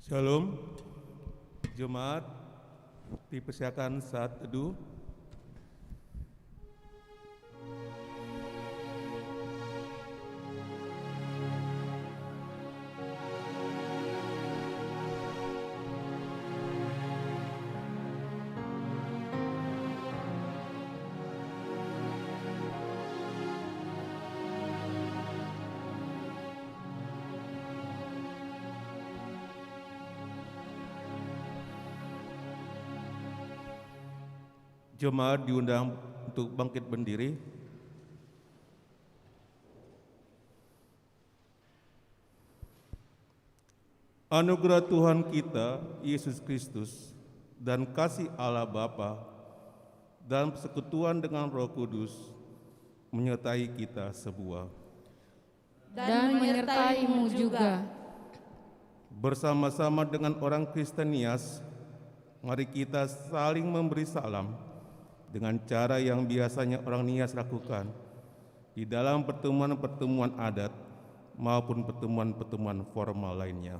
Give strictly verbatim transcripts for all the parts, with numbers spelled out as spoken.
Shalom, jemaat, dipersilakan saat teduh. Jemaat diundang untuk bangkit berdiri. Anugerah Tuhan kita, Yesus Kristus, dan kasih Allah Bapa, dan persekutuan dengan Roh Kudus menyertai kita semua. Dan menyertaimu juga. Bersama-sama dengan orang Kristen Nias, mari kita saling memberi salam dengan cara yang biasanya orang Nias lakukan di dalam pertemuan-pertemuan adat maupun pertemuan-pertemuan formal lainnya.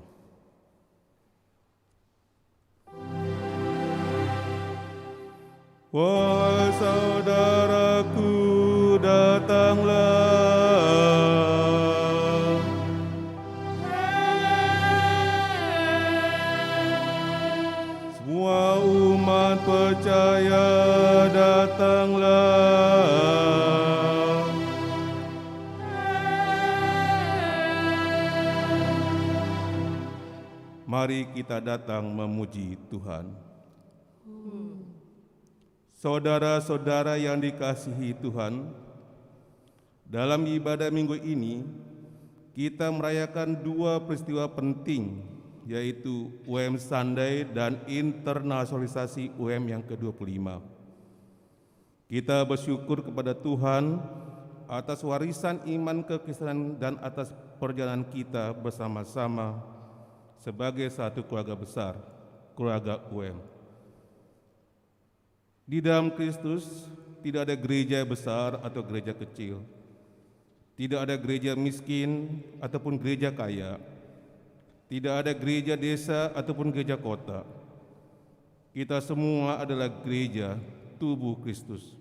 Wahai saudaraku, datanglah. Semua umat percaya, datanglah. Mari kita datang memuji Tuhan. Saudara-saudara yang dikasihi Tuhan, dalam ibadah minggu ini, kita merayakan dua peristiwa penting, yaitu U M Sunday dan internasionalisasi U M yang kedua puluh lima. Kita bersyukur kepada Tuhan atas warisan iman kekristenan dan atas perjalanan kita bersama-sama sebagai satu keluarga besar, keluarga U M. Di dalam Kristus, tidak ada gereja besar atau gereja kecil. Tidak ada gereja miskin ataupun gereja kaya. Tidak ada gereja desa ataupun gereja kota. Kita semua adalah gereja tubuh Kristus.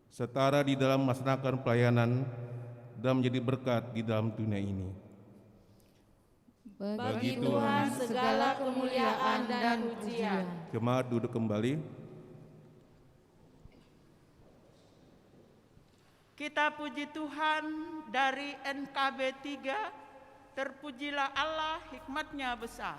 Setara di dalam melaksanakan pelayanan dan menjadi berkat di dalam dunia ini. Bagi Tuhan segala kemuliaan dan pujian. Jemaat duduk kembali. Kita puji Tuhan dari N K B tiga, terpujilah Allah, hikmat-Nya besar.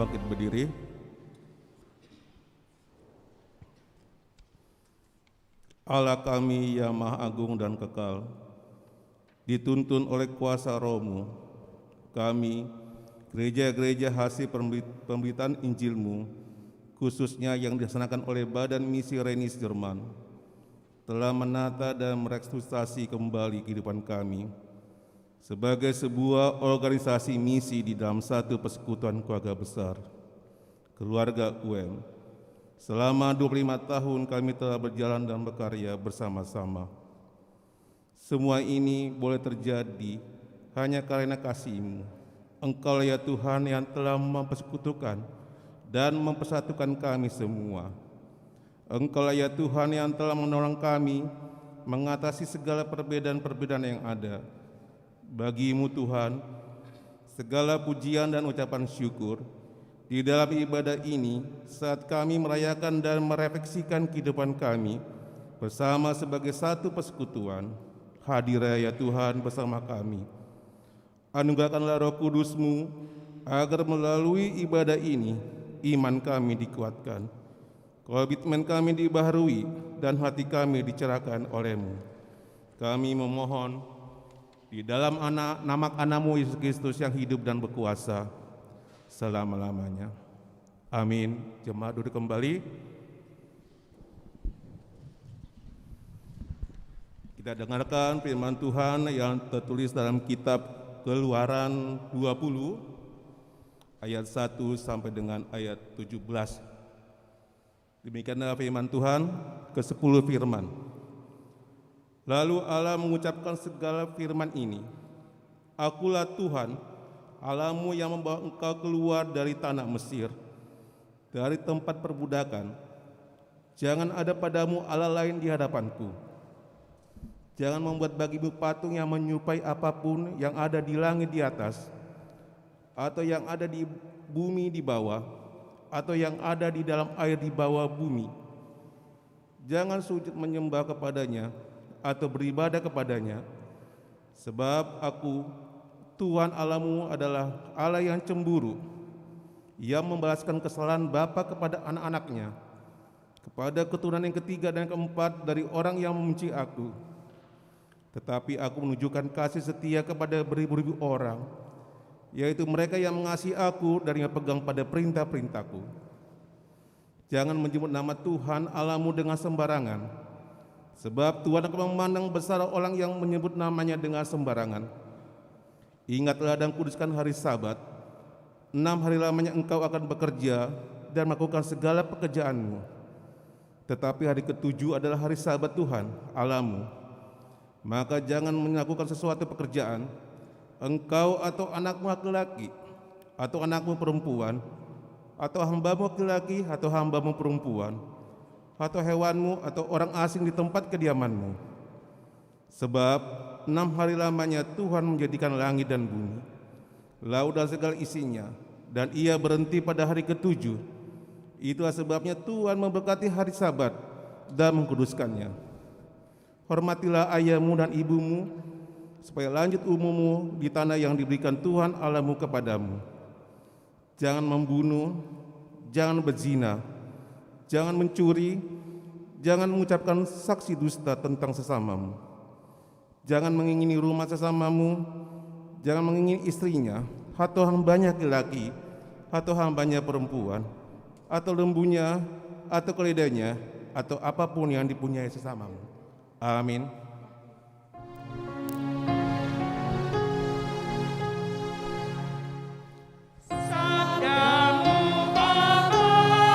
Bangkit berdiri. Allah kami yang maha agung dan kekal, dituntun oleh kuasa Roh-Mu, kami, gereja-gereja hasil pemberi- pemberitaan Injil-Mu, khususnya yang dilaksanakan oleh Badan Misi Renis Jerman, telah menata dan merestrukturisasi kembali kehidupan kami sebagai sebuah organisasi misi di dalam satu persekutuan keluarga besar, keluarga U M. Selama dua puluh lima tahun kami telah berjalan dan berkarya bersama-sama. Semua ini boleh terjadi hanya karena kasih-Mu. Engkau ya Tuhan yang telah mempersekutukan dan mempersatukan kami semua. Engkau ya Tuhan yang telah menolong kami mengatasi segala perbedaan-perbedaan yang ada. Bagi-Mu Tuhan, segala pujian dan ucapan syukur di dalam ibadah ini saat kami merayakan dan merefleksikan kehidupan kami bersama sebagai satu persekutuan. Hadirlah ya Tuhan bersama kami. Anugerahkanlah Roh Kudus-Mu agar melalui ibadah ini iman kami dikuatkan, komitmen kami dibaharui, dan hati kami dicerahkan oleh-Mu. Kami memohon di dalam anak, nama anak-Mu Yesus Kristus yang hidup dan berkuasa selama-lamanya. Amin. Jemaat duduk kembali. Kita dengarkan firman Tuhan yang tertulis dalam kitab Keluaran dua puluh ayat satu sampai dengan ayat tujuh belas. Demikianlah firman Tuhan ke-sepuluh firman. Lalu Allah mengucapkan segala firman ini, "Akulah Tuhan, Allahmu yang membawa engkau keluar dari tanah Mesir, dari tempat perbudakan. Jangan ada padamu Allah lain di hadapanku. Jangan membuat bagimu patung yang menyerupai apapun yang ada di langit di atas, atau yang ada di bumi di bawah, atau yang ada di dalam air di bawah bumi. Jangan sujud menyembah kepadanya atau beribadah kepadanya, sebab Aku, Tuhan Allahmu, adalah Allah yang cemburu, yang membalaskan kesalahan bapa kepada anak-anaknya, kepada keturunan yang ketiga dan keempat dari orang yang membenci Aku. Tetapi Aku menunjukkan kasih setia kepada beribu-ribu orang, yaitu mereka yang mengasihi Aku dan yang pegang pada perintah-perintah-Ku. Jangan menyebut nama Tuhan Allahmu dengan sembarangan, sebab Tuhan akan memandang besar orang yang menyebut nama-Nya dengan sembarangan. Ingatlah dan kuduskan hari Sabat. Enam hari lamanya engkau akan bekerja dan melakukan segala pekerjaanmu. Tetapi hari ketujuh adalah hari Sabat Tuhan Allahmu. Maka jangan melakukan sesuatu pekerjaan, engkau atau anakmu laki-laki, atau anakmu perempuan, atau hambamu laki-laki atau hambamu perempuan, atau hewanmu atau orang asing di tempat kediamanmu. Sebab enam hari lamanya Tuhan menjadikan langit dan bumi, laut dan segala isinya, dan Ia berhenti pada hari ketujuh. Itulah sebabnya Tuhan memberkati hari Sabat dan mengkuduskannya. Hormatilah ayahmu dan ibumu, supaya lanjut umurmu di tanah yang diberikan Tuhan Allahmu kepadamu. Jangan membunuh, jangan berzina, jangan mencuri, jangan mengucapkan saksi dusta tentang sesamamu. Jangan mengingini rumah sesamamu, jangan mengingini istrinya, atau hambanya laki-laki, atau hambanya perempuan, atau lembunya, atau keledainya, atau apapun yang dipunyai sesamamu. Amin. Sabdamu abadi,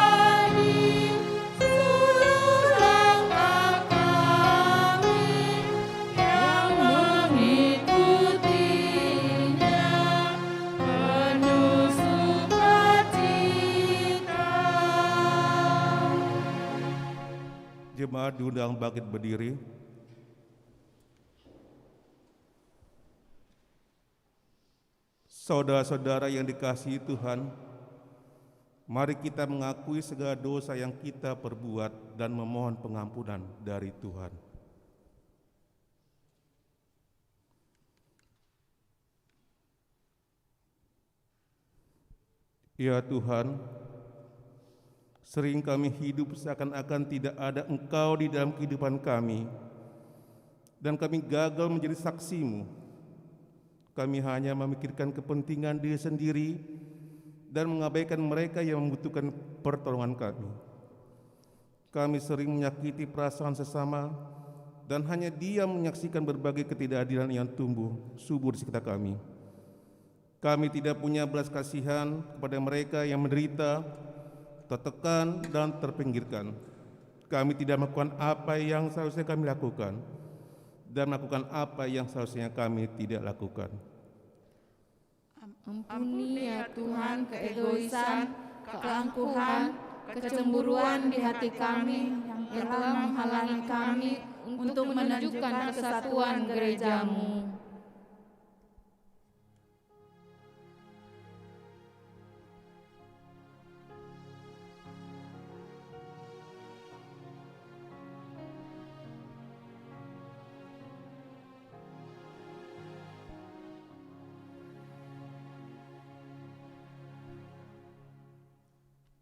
seluruh langkah kami yang mengikutinya penuh sukacita. Jemaat diundang bangkit berdiri. Saudara-saudara yang dikasihi Tuhan, mari kita mengakui segala dosa yang kita perbuat dan memohon pengampunan dari Tuhan. Ya Tuhan, sering kami hidup seakan-akan tidak ada Engkau di dalam kehidupan kami, dan kami gagal menjadi saksimu. Kami hanya memikirkan kepentingan diri sendiri dan mengabaikan mereka yang membutuhkan pertolongan kami. Kami sering menyakiti perasaan sesama dan hanya diam menyaksikan berbagai ketidakadilan yang tumbuh subur di sekitar kami. Kami tidak punya belas kasihan kepada mereka yang menderita, tertekan, dan terpinggirkan. Kami tidak melakukan apa yang seharusnya kami lakukan dan melakukan apa yang seharusnya kami tidak lakukan. Ampuni ya Tuhan keegoisan, keangkuhan, kecemburuan di hati kami yang telah menghalangi kami untuk menunjukkan kesatuan gerejamu.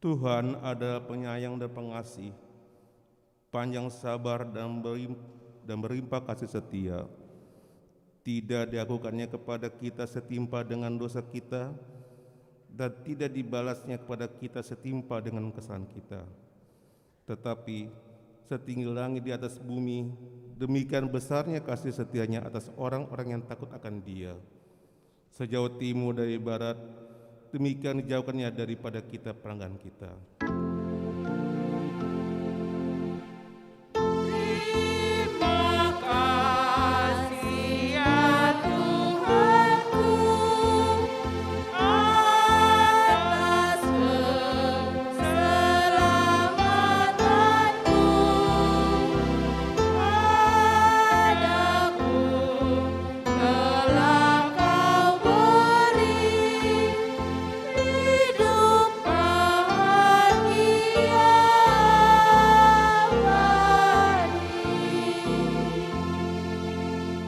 Tuhan adalah penyayang dan pengasih, panjang sabar dan berim- dan melimpah kasih setia. Tidak dilakukannya kepada kita setimpa dengan dosa kita, dan tidak dibalasnya kepada kita setimpa dengan kesalahan kita. Tetapi setinggi langit di atas bumi, demikian besarnya kasih setianya atas orang-orang yang takut akan Dia. Sejauh timur dari barat, demikian dijauhkannya daripada kita pelanggaran kita.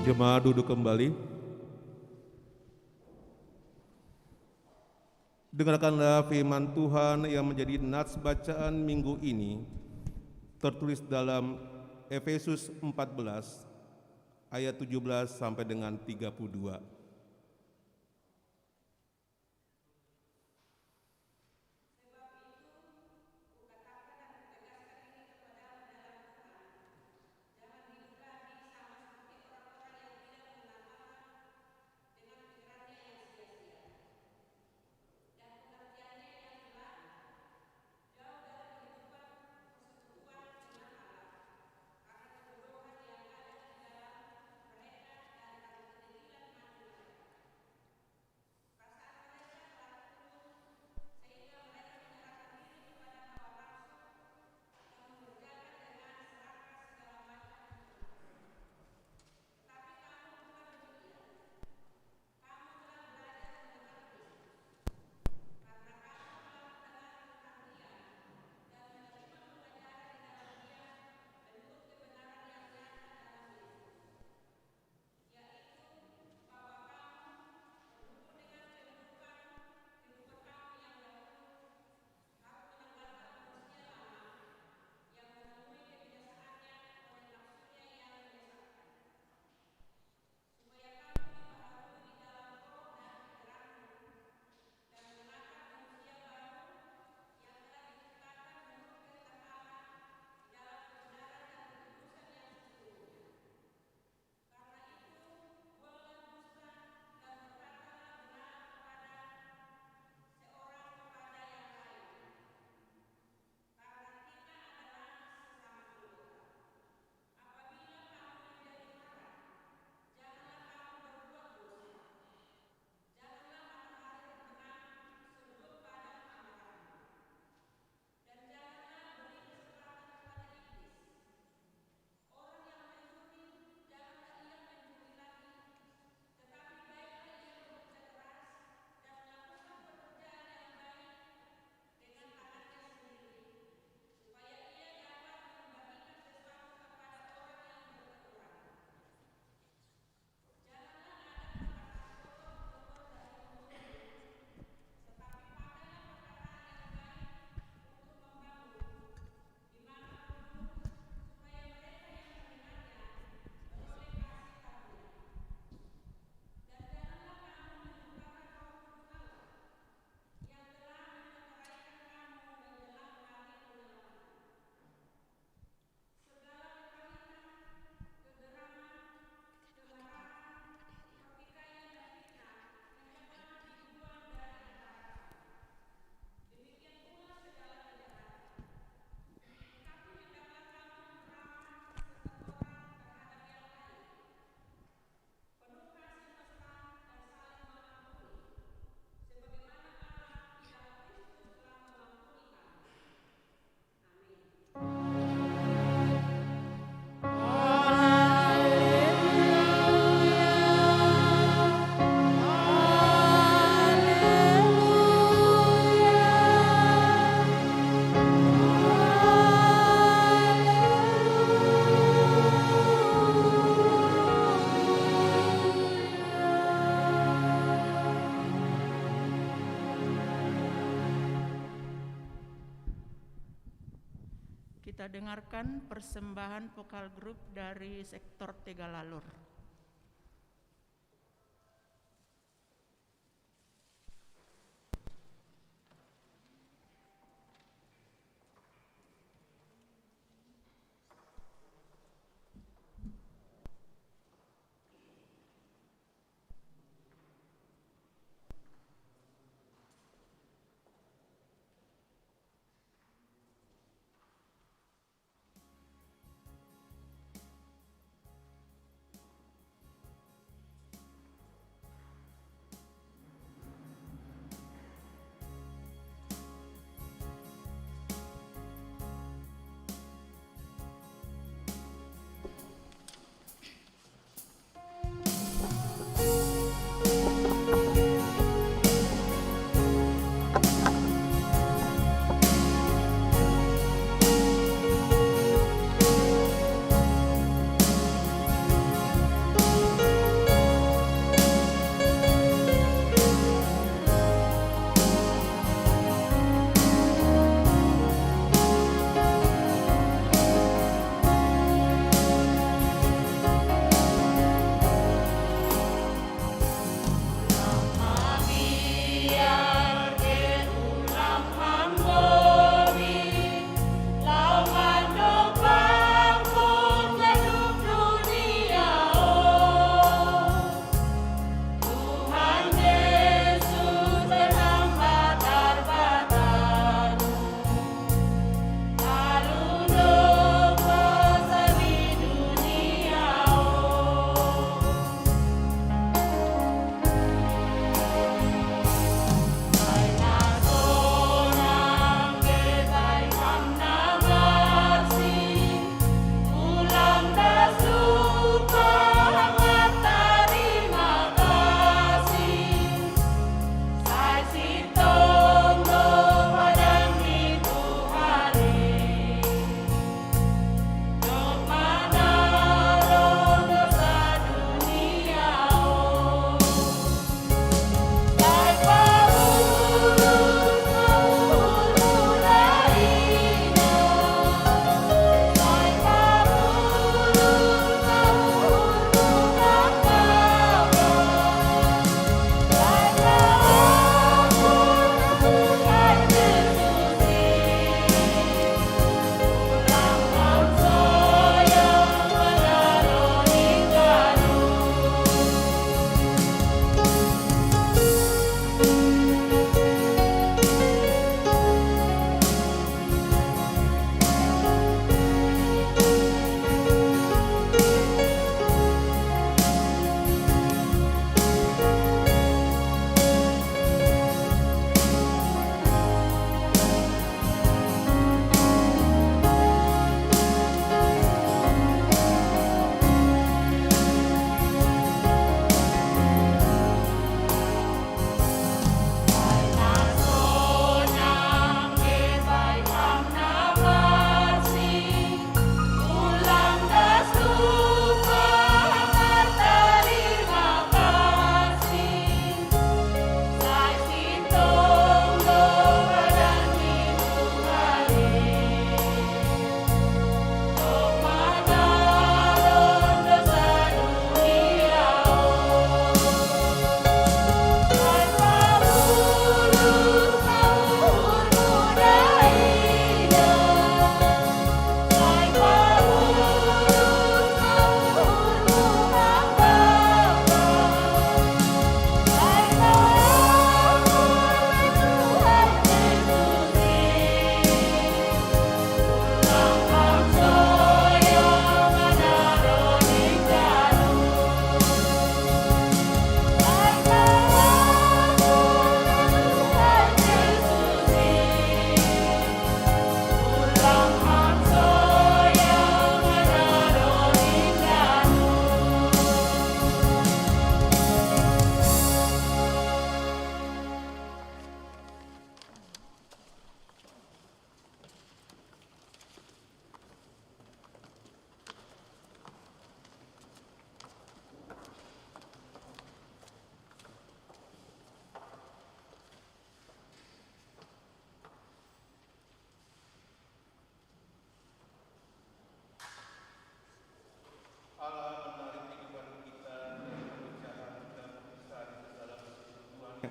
Jemaat duduk kembali. Dengarkanlah firman Tuhan yang menjadi nats bacaan minggu ini, tertulis dalam Efesus empat belas ayat tujuh belas sampai dengan tiga puluh dua. Kita dengarkan persembahan vokal grup dari sektor Tegalalur.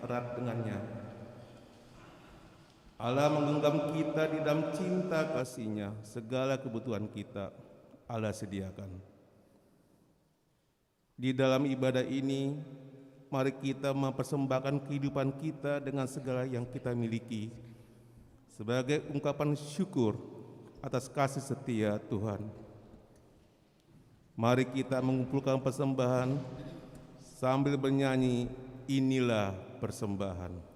erat dengannya. Allah menggenggam kita di dalam cinta kasihnya, segala kebutuhan kita Allah sediakan. Di dalam ibadah ini, mari kita mempersembahkan kehidupan kita dengan segala yang kita miliki sebagai ungkapan syukur atas kasih setia Tuhan. Mari kita mengumpulkan persembahan sambil bernyanyi, "Inilah persembahan."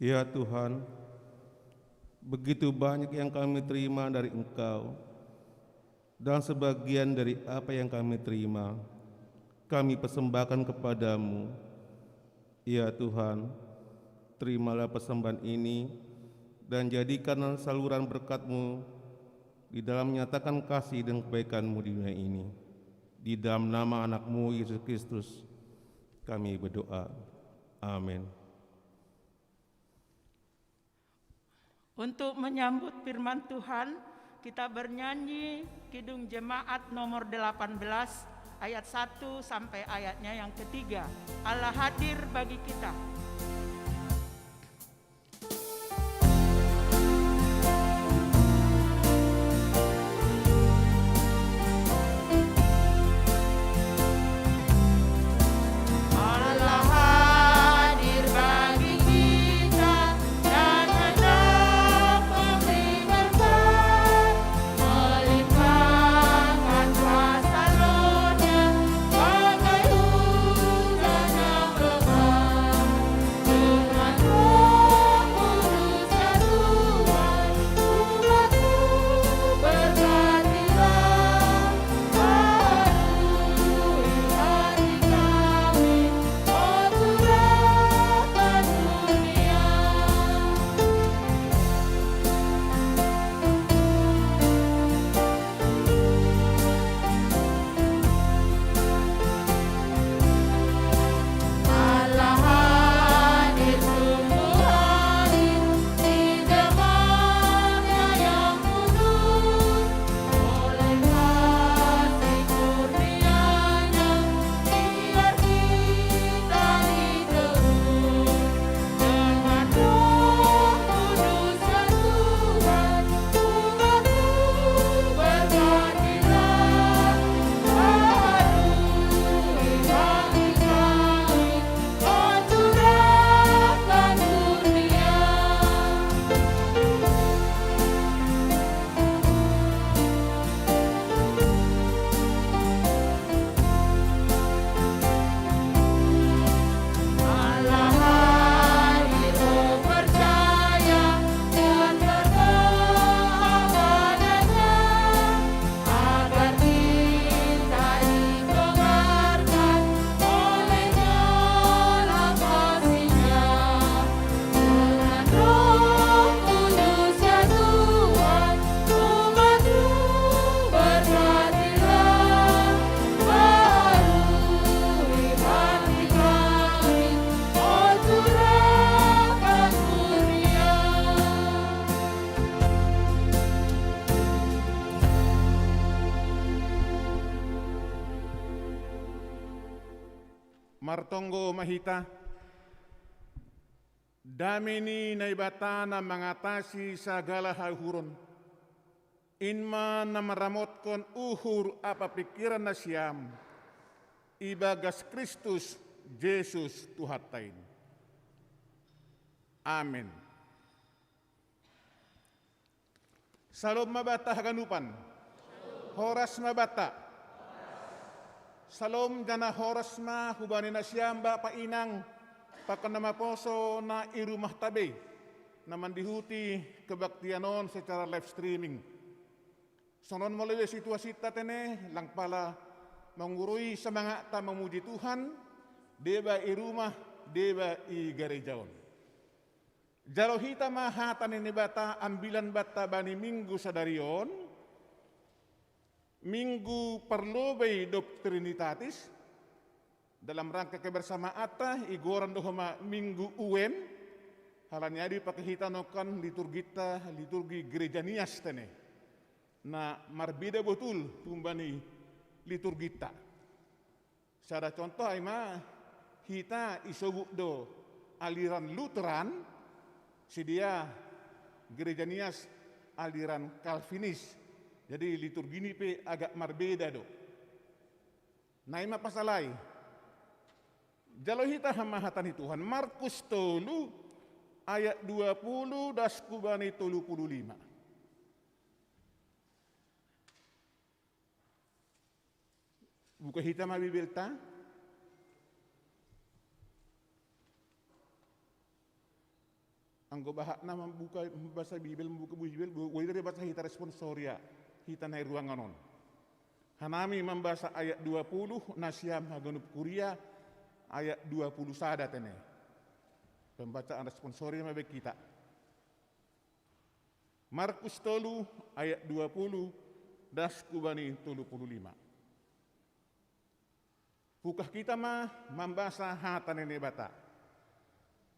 Ya Tuhan, begitu banyak yang kami terima dari Engkau, dan sebagian dari apa yang kami terima, kami persembahkan kepadamu. Ya Tuhan, terimalah persembahan ini dan jadikanlah saluran berkat-Mu di dalam menyatakan kasih dan kebaikan-Mu di dunia ini. Di dalam nama Anak-Mu, Yesus Kristus, kami berdoa. Amin. Untuk menyambut firman Tuhan, kita bernyanyi Kidung Jemaat nomor delapan belas, ayat satu sampai ayatnya yang ketiga. Allah hadir bagi kita. Martonggo ma hita. Dame ni Naibata na mangatasi sagala hauhuron, in ma na maramotkon uhur ampa pingkiran nasiam ibagas Kristus Jesus Tuhanta in. Amen. Salom ma banta haganupan. Horas ma banta. Salom janah horas ma hubani nasiam bapa inang, pakon na maposo na i rumahta be, na mandihuti kebaktian on secara live streaming. Songon molo be situasinta tene, lang pala mangurui semangatta mamuji Tuhan, deba i rumah, deba i gareja on. Jalo hita ma hata ni Naibata ambilan banta bani minggu sadari on, minggu parlobei dob Trinitatis, dalam rangka kebersamaanta, igoran do homa minggu Uem, halani ai dipake hita nongkan liturginta, liturgi Gereja Nias tene, na marbeda botul humbani liturginta. Sada contoh ai ma, hita isobut do aliran Lutheran, sidea Gereja Nias aliran Calvinis. Jadi liturgi ni pe agak marbeda do. Na i ma pasal ai. Jalo hita hama hata ni Tuhan, Markus tolu ayat dua puluh das hubani tolu puluh lima. Buka hita ma Bibelta. Anggo bahatna mambuka, mambasa Bibel, mambuka Bibel, bo-, boi do dibasa hita responsoria, hita na i ruangan on. Hanami mambasa ayat dua puluh, na sian haganup kuria, ayat dua puluh sada tene. Pembacaan responsoria ma baen hita. Markus tolu ayat dua puluh, das hubani tolu puluh lima. Pungkah hita ma mambasa hata ni Naibata.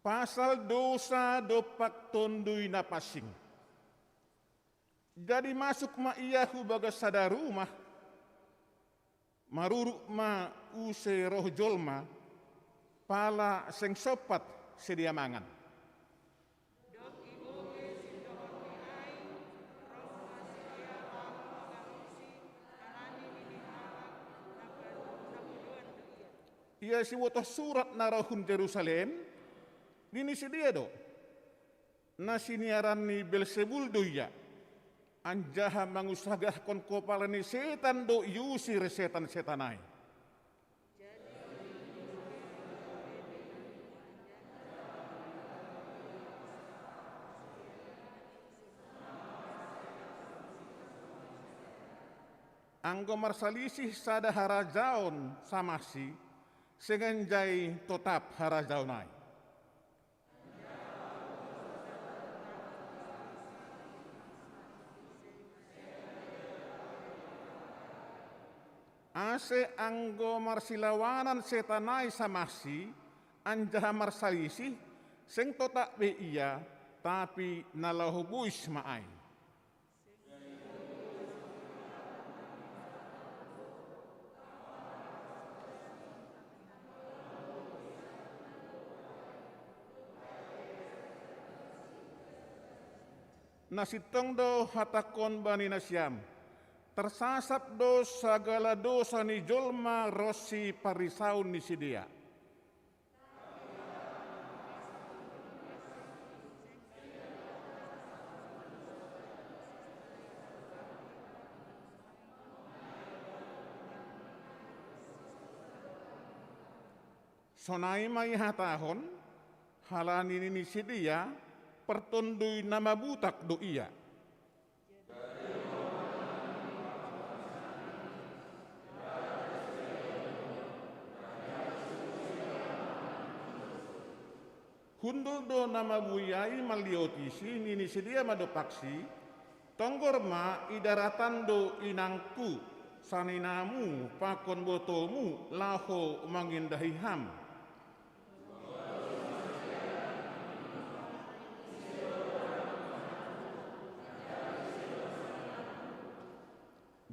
Pasal dosa dompak Tonduy Napansing. Jadi masuk ma ia hu bagas sada rumah, maruruk ma use roh jolma, pala seng sompat sidea mangan. Ia sibotoh surat na ro hun Jerusalem, nini sidea do: Na siniaran ni Belsebul do ia, anjaha mangunsagahkon kopala ni setan do iusir setan-setan ai. Anggo marsalisih sada harajaon samasi, seng anjai totap harajaon ai. Ase anggo marsilawanan setan ai samasi, anjaha marsalisih, seng totap be ia, tapi na laho bois ma ai. Na sintong do hatangkon bani nasiam: Tarsasap do sagala dosa ni jolma ronsi parrisaon ni sidea. Sonai ma ihatahon, halani nini sidea: Partonduy na mabutak do ia. Hundul do na mabui ai malliotisi, nini sidea ma dompaksi: Tonggor ma, idaratan do inangku, saninamu pakon botomu laho mangindahi ham.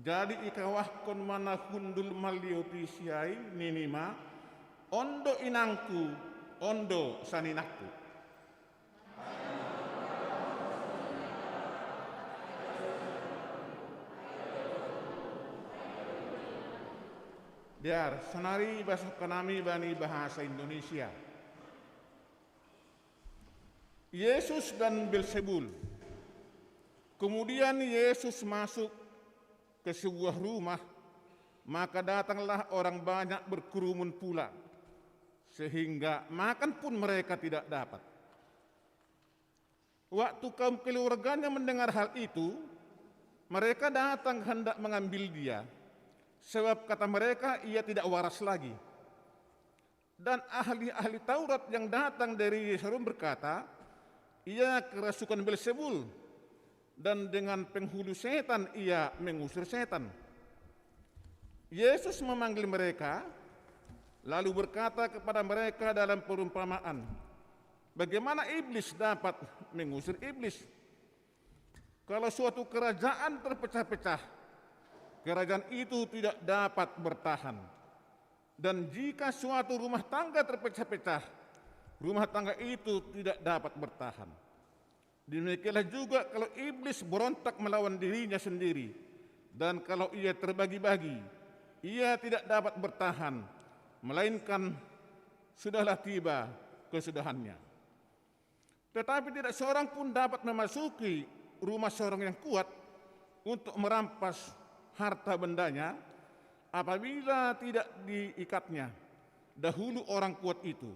Jadi ikawahkon ma na hundul malliotisi ai, nini ma: On do inangku, on do saninangku. Dear, sonari ibasohon hami bani bahasa Indonesia. Yesus dan Belsebul. Kemudian Yesus masuk ke sebuah rumah, maka datanglah orang banyak berkerumun pula, sehingga makan pun mereka tidak dapat. Waktu kaum keluarganya mendengar hal itu, mereka datang hendak mengambil dia, sebab kata mereka, ia tidak waras lagi. Dan ahli-ahli Taurat yang datang dari Yerusalem berkata, ia kerasukan Belsebul, dan dengan penghulu setan ia mengusir setan. Yesus memanggil mereka, lalu berkata kepada mereka dalam perumpamaan, bagaimana iblis dapat mengusir iblis? Kalau suatu kerajaan terpecah-pecah, kerajaan itu tidak dapat bertahan. Dan jika suatu rumah tangga terpecah-pecah, rumah tangga itu tidak dapat bertahan. Demikianlah juga kalau iblis berontak melawan dirinya sendiri, dan kalau ia terbagi-bagi, ia tidak dapat bertahan, melainkan sudahlah tiba kesudahannya. Tetapi tidak seorang pun dapat memasuki rumah seorang yang kuat untuk merampas harta bendanya apabila tidak diikatnya dahulu orang kuat itu,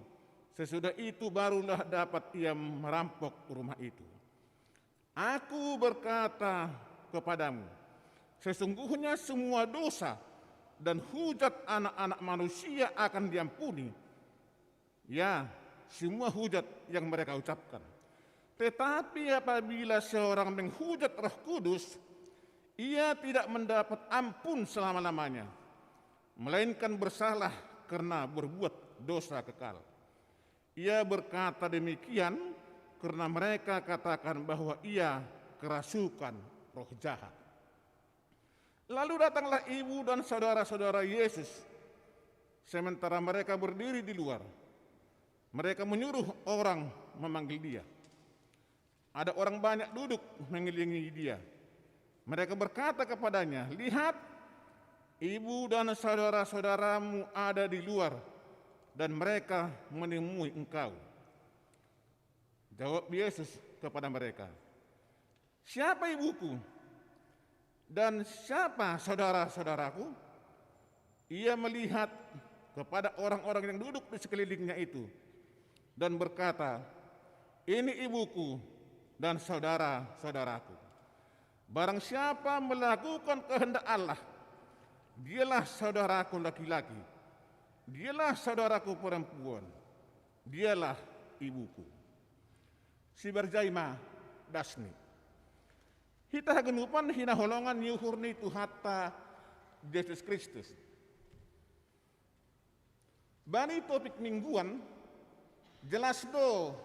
Sesudah itu barulah dapat ia merampok rumah itu. Aku berkata kepadamu, sesungguhnya semua dosa dan hujat anak-anak manusia akan diampuni. Ya, semua hujat yang mereka ucapkan. Tetapi apabila seorang menghujat Roh Kudus, ia tidak mendapat ampun selama-lamanya, melainkan bersalah karena berbuat dosa kekal. Ia berkata demikian karena mereka katakan bahwa ia kerasukan roh jahat. Lalu datanglah ibu dan saudara-saudara Yesus, sementara mereka berdiri di luar. Mereka menyuruh orang memanggil dia. Ada orang banyak duduk mengelilingi dia. Mereka berkata kepadanya, "Lihat, ibu dan saudara-saudaramu ada di luar, dan mereka menemui engkau." Jawab Yesus kepada mereka, "Siapa ibuku? Dan siapa saudara-saudaraku?" Ia melihat kepada orang-orang yang duduk di sekelilingnya itu dan berkata, "Ini ibuku dan saudara-saudaraku. Barang siapa melakukan kehendak Allah, dialah saudaraku laki-laki, dialah saudaraku perempuan, dialah ibuku." Si berjaima dasni. Hita haganupan hinaholongan ni uhur ni Tuhanta Jesus Kristus. Bani topik mingguan, jelas do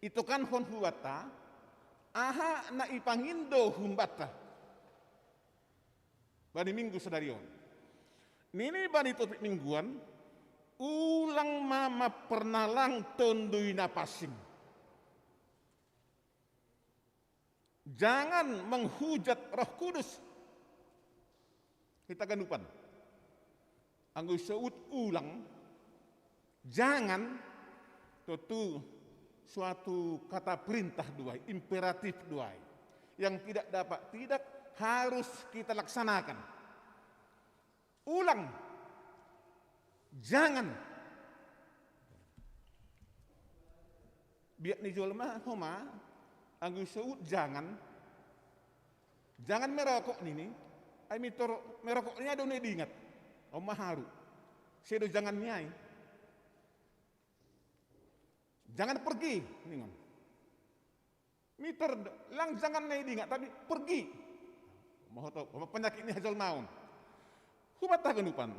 itukankon hubata, aha na ipangindo humbata. Bani minggu sadari on. Nini bani topik mingguan, ulang ma mamparnalang Tonduy Napansing. Jangan menghujat Roh Kudus. Hita ganupan. Anggo isowut ulang, jangan, tentu suatu kata perintah do ai, imperatif do ai. Yang tidak dapat tidak, harus kita laksanakan. Ulang. Jangan. Biak ni jolma homa, anggo isowut jangan, "Jangan merokok," nini. Ai mitor merokok ni adong na idingat. On ma haru. Sedo jangan ni ai. "Jangan pergi," ningon. Mitor lang jangan na idingat, tapi pergi. Mahoto, penyakit ni hajolmaon. Hubata haganupan,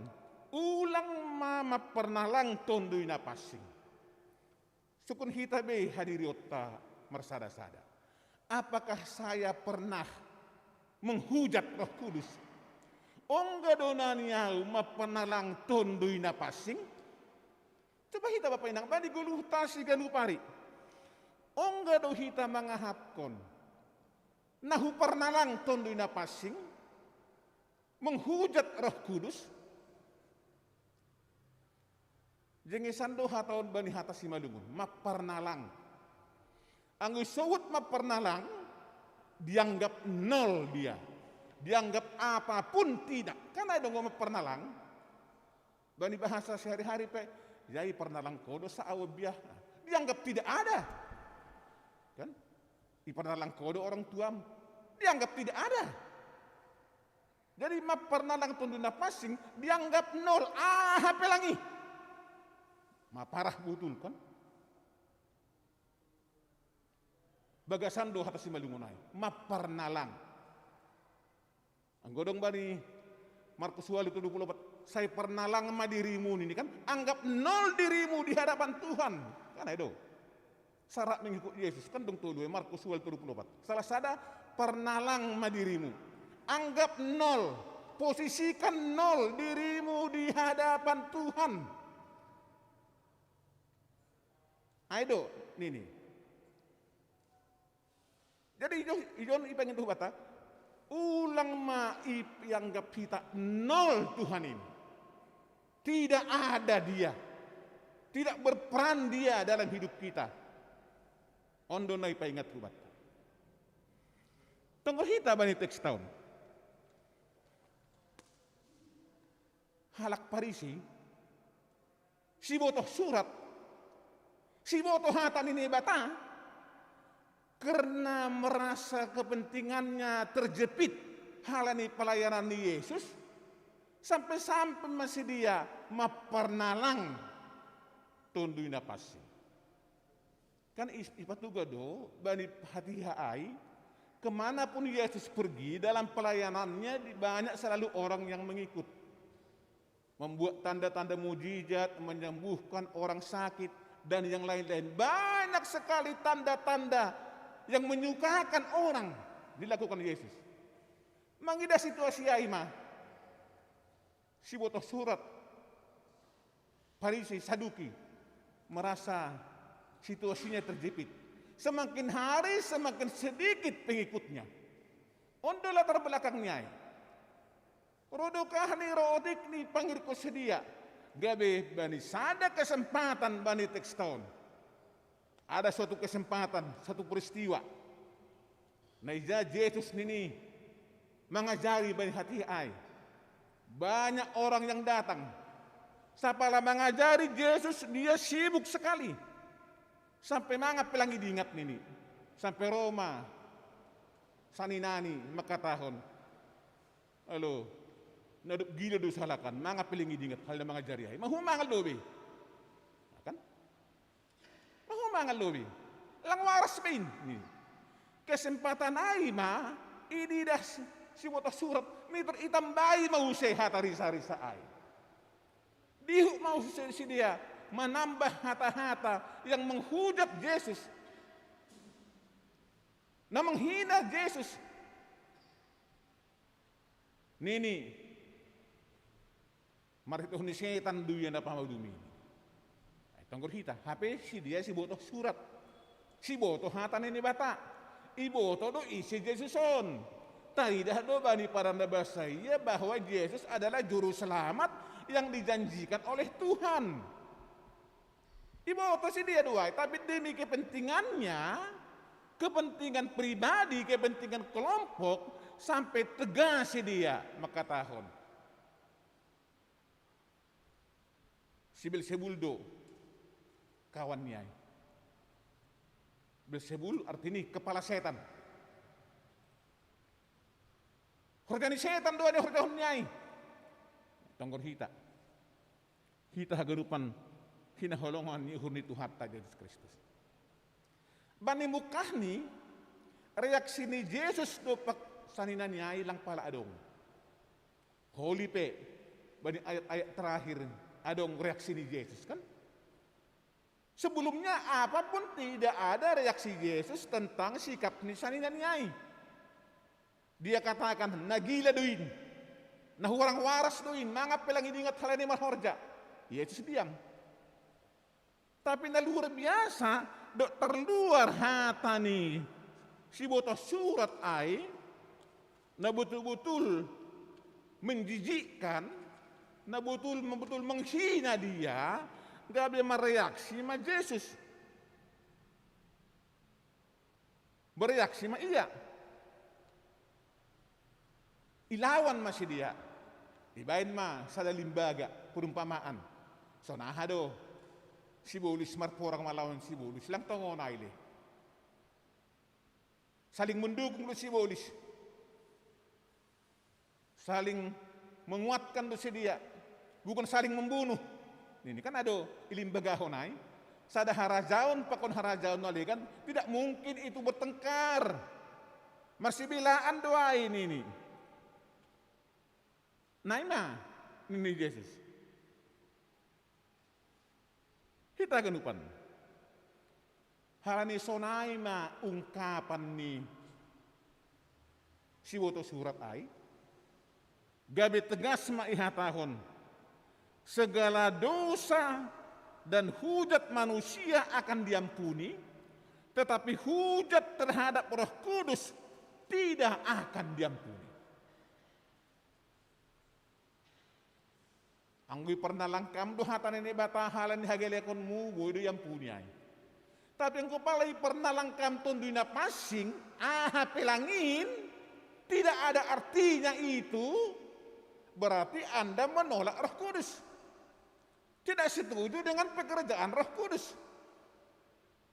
ulang ma mamparnalang Tonduy Napansing. Sungkun hita be hadirionta marsada-sada. Apakah saya pernah menghujat Roh Kudus? Ongga do na niau mamparnalang Tonduy Napansing? Coba hita Bapa Inang, bani goluhta siganup ari. Ongga do hita mangahapkon na huparnalang Tonduy Napansing, menghujat Roh Kudus? Jengesan do hata on bani hata Simalungun, mamparnalang. Anggo isowut mamparnalang, dianggap nol dia. Dianggap apapun tidak. Kan adong do mamparnalang. Bani bahasa sehari-hari pe, "Ya, iparnalang ko do sa awo biah." Dianggap tidak ada. Kan? "Iparnalang ko do orang tuam." Dianggap tidak ada. Jadi mamparnalang Tonduy Napansing dianggap nol, aha pe lang i. Maparah botul kan? Bagasan do hata Simalungun ai, mamparnalang. Anggo adong bani Markus ualu tolu pulu opat, "Sai parnalang ma dirimu," nini kan, anggap nol dirimu di hadapan Tuhan. Kan ai do. Syarat mengikut Yesus kan adong tolu, Markus ualu tolu pulu opat. Salah sada, parnalang ma dirimu. Anggap nol, posisikan nol dirimu di hadapan Tuhan. Ai do, nini. Jadi ijon, ijon ipangindo hubata, ulang ma ianggap hita nol Tuhan ini. Tidak ada dia. Tidak berperan dia dalam hidup kita. On do na ipaingat hubata. Tonggo hita bani teksta on. Halak Parisi, sibotoh surat, Siboto hata ni Naibata, karna marasa kepentingannya terjepit halani pelayanan ni Jesus, sampe-sampe ma si dia mamparnalang Tonduy Napansing. Kan is-, ipatuga do bani hatiha ai, ke mana pun Yesus pergi dalam pelayanannya, di-, banyak selalu orang yang mengikut. Membuat tanda-tanda mujizat, menyembuhkan orang sakit, dan yang lain-lain. Banyak sekali tanda-tanda yang menyukakan orang dilakukan Yesus. Mangidah situasi ai ma siboto surat Farisi, Saduki, merasa situasinya terjepit. Semakin hari semakin sedikit pengikutnya. On do latar belakangnya ai. Ro do kahni, ro otik ni pangirikon si dia, gabe bani sada kesempatan bani teks on. Ada suatu kesempatan, satu peristiwa. Na ija Jesus nini mangajari bani hatiha ai. Banyak orang yang datang. Sapala mangajari Jesus, dia sibuk sekali. Sampe mangan pe lang idingat nini. Sampe ro ma saninani mangkatahon, "Alo, na dob gilo do sahalakan, mangan pe lang idingat hal na mangajari ai. Mahu mangan lobi." Kan? Mahu mangan lobi. Lang waras be in, nini. Kesempatan ai ma ididah si, siboto surat, mitar itambai ma use hata risa-risa ai. Dihut ma use si dia manambah hata-hata yang menghujat Jesus, na menghina Jesus. Nini, marhitehon ni setan do ia na pamadumi. Ai tonggor hita, hape si dia siboto surat. Siboto hata ni Naibata. Iboto do ise Jesus on. Taidah do bani parnabasan ia bahwa Jesus adalah juru selamat yang dijanjikan oleh Tuhan. Iboto si dia do ai, tapi demi kepentingannya, kepentingan pribadi, kepentingan kelompok, sampe tegas si dia mangkatahon, "Si Beelzebul do kawan ni ai." Beelzebul artini kepala setan. Horja ni setan do ai horjahon ni ai. Tonggor hita. Hita haganupan hinaholongan ni uhur ni Tuhanta Jesus Kristus. Bani mungkahni, reaksi ni Jesus dompak saninani ai lang pala adong. Holi pe, bani ayat-ayat terakhir adong reaksi ni Jesus, kan? Sebelumnya apa pun tidak ada reaksi Yesus tentang sikap ni saninani ai. Dia katakan, "Na gila do in, na hurang waras do in, mangan pe lang idingat halani marhorja." Yesus diam. Tapi na luar biasa, dohot terluar hata ni siboto surat ai, na betul-betul menjijikkan, na betul-betul menghina dia, gabe mareaksi ma Jesus. Bereaksi ma ia. Ilawan ma si dia. Ibaen ma sada limbaga, perumpamaan. Songon aha do? Sibolis marporang malawan sibolis, lang tongon ai le. Saling mendukung do sibolis. Saling menguatkan do si dia. Bukan saling membunuh. Ini kan adong ilimbagahon ai. Sada harajaon pakon harajaon na legan, tidak mungkin itu bertengkar. Marsibelaan do ai nini. Nai ma nini Jesus. Hita haganupan. Halani sonai ma ungkapan ni siboto surat ai, gabe tegas ma ihatahon, segala dosa dan hujat manusia akan diampuni, tetapi hujat terhadap Roh Kudus tidak akan diampuni. Anggo ipernalangkam do hata ni Naibata halani hagalekonmu, boi do iampuni ai. Tapi anggo pala ipernalangkam Tonduy Napansing, aha pe lang in, tidak ada artinya itu, berarti Anda menolak Roh Kudus. Tidak setuju dengan pekerjaan Roh Kudus.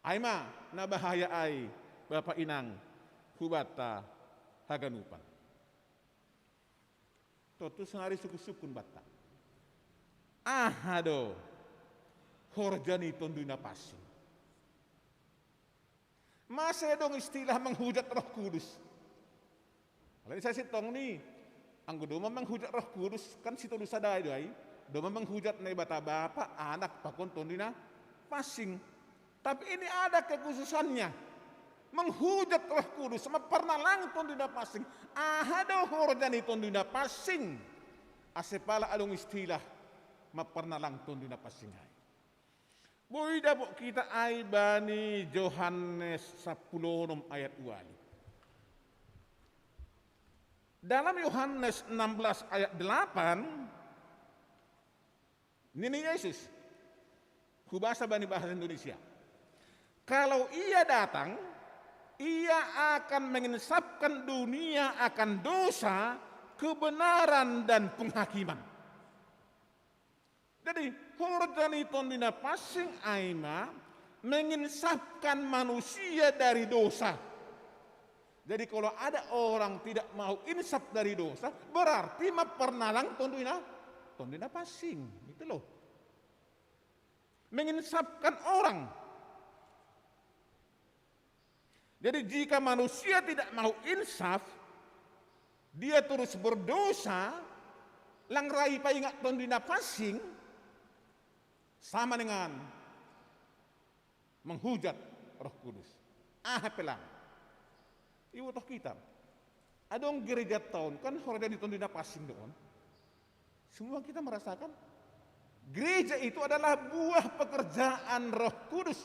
Ai ma na bahaya ai, bapa inang, hubata haganupan. Tontu sonari sukun-sukun banta. Aha do horja ni Tonduy Napansing? Mase adong istilah menghujat Roh Kudus? Alai sai sintong ni, anggo domma menghujat Roh Kudus, kan sitolu sada do ai, domma menghujat Naibata Bapa, Anak, pakon Tonduy Napansing. Tapi ini ada kekhususannya. Menghujat Roh Kudus, mempernalang Tonduy Napansing. Aha do horja ni Tonduy Napansing? Ase pala adong istilah mempernalang Tonduy Napansing ai. Boi dapot kita ai bani Johannes sampulu onom ayat ualu. Dalam Yohanes enam belas ayat delapan, nini Jesus, hubasa bani bahasa Indonesia, kalau Ia datang, Ia akan menginsafkan dunia akan dosa, kebenaran, dan penghakiman. Jadi, horja ni Tonduy Napansing ai ma menginsafkan manusia dari dosa. Jadi, kalau ada orang tidak mau insaf dari dosa, berarti mempernalang Tonduy Na, Tonduy Napansing. Itu loh. Menginsafkan orang. Jadi, jika manusia tidak mau insaf, dia terus berdosa, lang ra ipaingat Tonduy Napansing, sama dengan menghujat Roh Kudus. Aha pe lang? Iboto hita. Adong gereja taon, kan horja ni Tonduy Napansing do on. Semua kita merasakan gereja itu adalah buah pekerjaan Roh Kudus.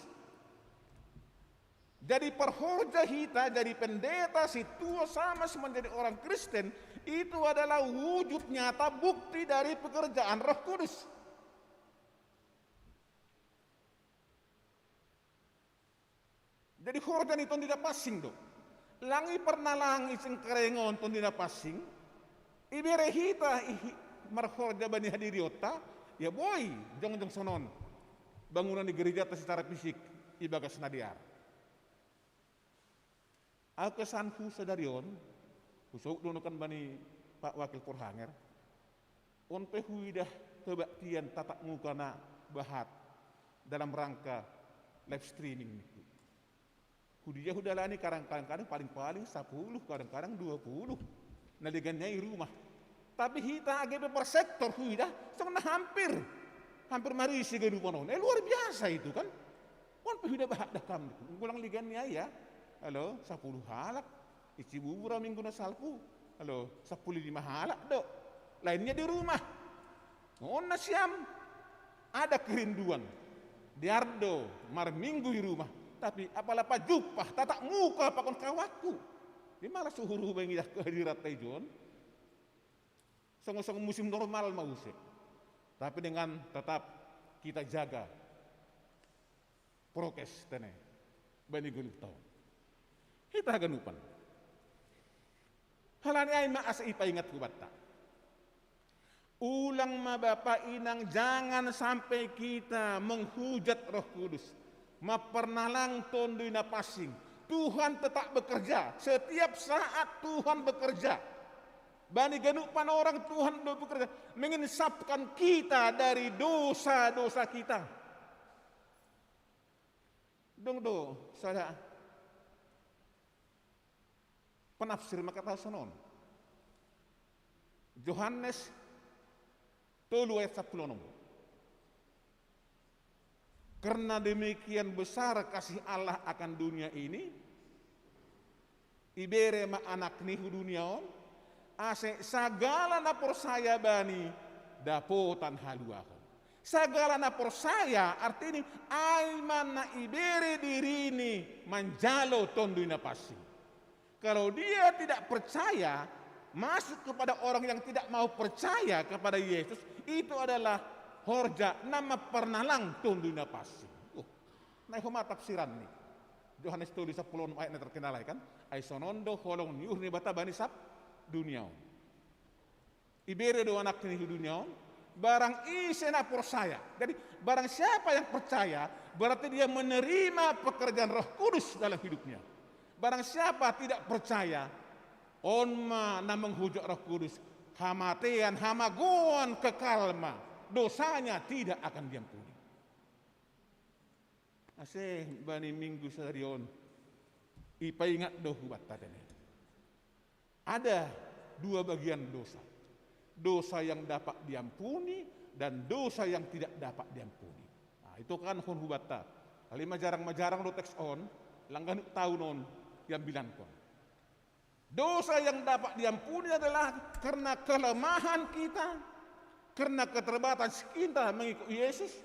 Jadi, parhorja hita, jadi pendeta, sintua, sama menjadi orang Kristen, itu adalah wujud nyata, bukti dari pekerjaan Roh Kudus. Jadi, horja ni Tonduy Napansing do. Lang i parnalang i singkarengon Tonduy Napansing, ibere hita i marhorja bani hadirionta, ya boi, jongjong sonon bangunan ni gerejanta secara fisik ibagas na dear. Au kesanhu sadari on, husout do nukan bani Pak Wakil Porhanger, on pe huidah kebaktian tatap muka na bahat dalam rangka live streaming ningku. Hudia hudalani kadang-kadang paling-paling sapuluh, kadang-kadang dua puluh. Na legan ni ai i rumah. Tapi hita age pe per sektor huidah, songon na hampir, hampir marisi ganupan on. Eh, luar biasa itu kan. On pe huida bahat dah kam. Ulang legan ni ai ya. Halo, sapuluh halak. I Cibubur au minggu na salpu. Halo, sapuluh lima halak do. Lainnya di rumah. On nasiam. Ada kerinduan. Dear do marminggu i rumah. Tapi apala pajumpah tatap muka pakon kawanku. Di malas uhur hubaen idah kehadiranta i jon. Songon-songon musim normal ma use. Tapi dengan tetap kita jaga prokes tene bani goluhta on. Hita haganupan. Halani ai ma asa ipaingat hubanta. Ulang ma bapa inang, jangan sampai kita menghujat Roh Kudus, mempernalang Tonduy Napansing. Tuhan tetap bekerja, setiap saat Tuhan bekerja. Bani ganupan orang Tuhan do bekerja, menginsafkan kita dari dosa-dosa kita. Dong do sada penafsir mangkatahon sonon. Johannes tolu ayat sampulu onom. Karena demikian besar kasih Allah akan dunia ini, ibere ma Anak ni hu dunia on, ase sagala na porsaya Bani dapotan haluahon. Sagala na porsaya, artini ai ma na ibere dirini manjalo Tonduy Napansing. Kalau dia tidak percaya, masuk kepada orang yang tidak mau percaya kepada Yesus, itu adalah horja na mamparnalang Tonduy Napansing. Uh, na i homa tafsiran ni Johannes tolu sampulu onom ayat na terkenal ai kan? Ai sonon do holong ni uhur ni Debata bani sab dunia on. Ibere do Anak ni hu dunia on, Barang ise na porsaya. Jadi, barang siapa yang percaya, berarti dia menerima pekerjaan Roh Kudus dalam hidupnya. Barang siapa tidak percaya, on ma na menghujat Roh Kudus, hamatean, hamagoan kekal ma, dosanya tidak akan diampuni. Ase bani minggu sadari on, ipaingat do hubanta tene. Ada dua bagian dosa. Dosa yang dapat diampuni dan dosa yang tidak dapat diampuni. Nah, itu kan hon hubanta. Kali majarang-majarang do teks on, langganuk taun on, yang bilang kon. Dosa yang dapat diampuni adalah karena kelemahan kita, karena keterbatasan kita mengikut Yesus.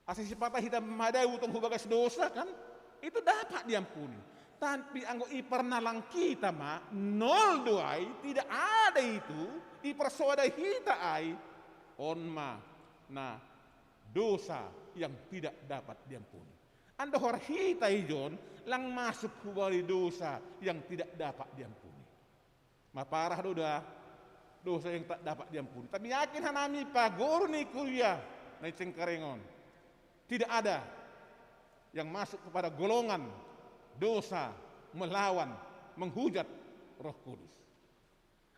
Asa sipata hita madai utang hubagas dosa kan, itu dapat diampuni. Tapi anggo iparnalang kita ma, nol do ai, tidak ada itu, iparsoada hita ai, on ma, nah, dosa yang tidak dapat diampuni. Andohar hita ijon, lang masuk hubali dosa yang tidak dapat diampuni. Maparah do da, dosa yang tak dapat diampuni. Tapi yakin hanami pagoru ni kuria na i Cengkareng on. Tidak ada yang masuk kepada golongan dosa melawan, menghujat Roh Kudus.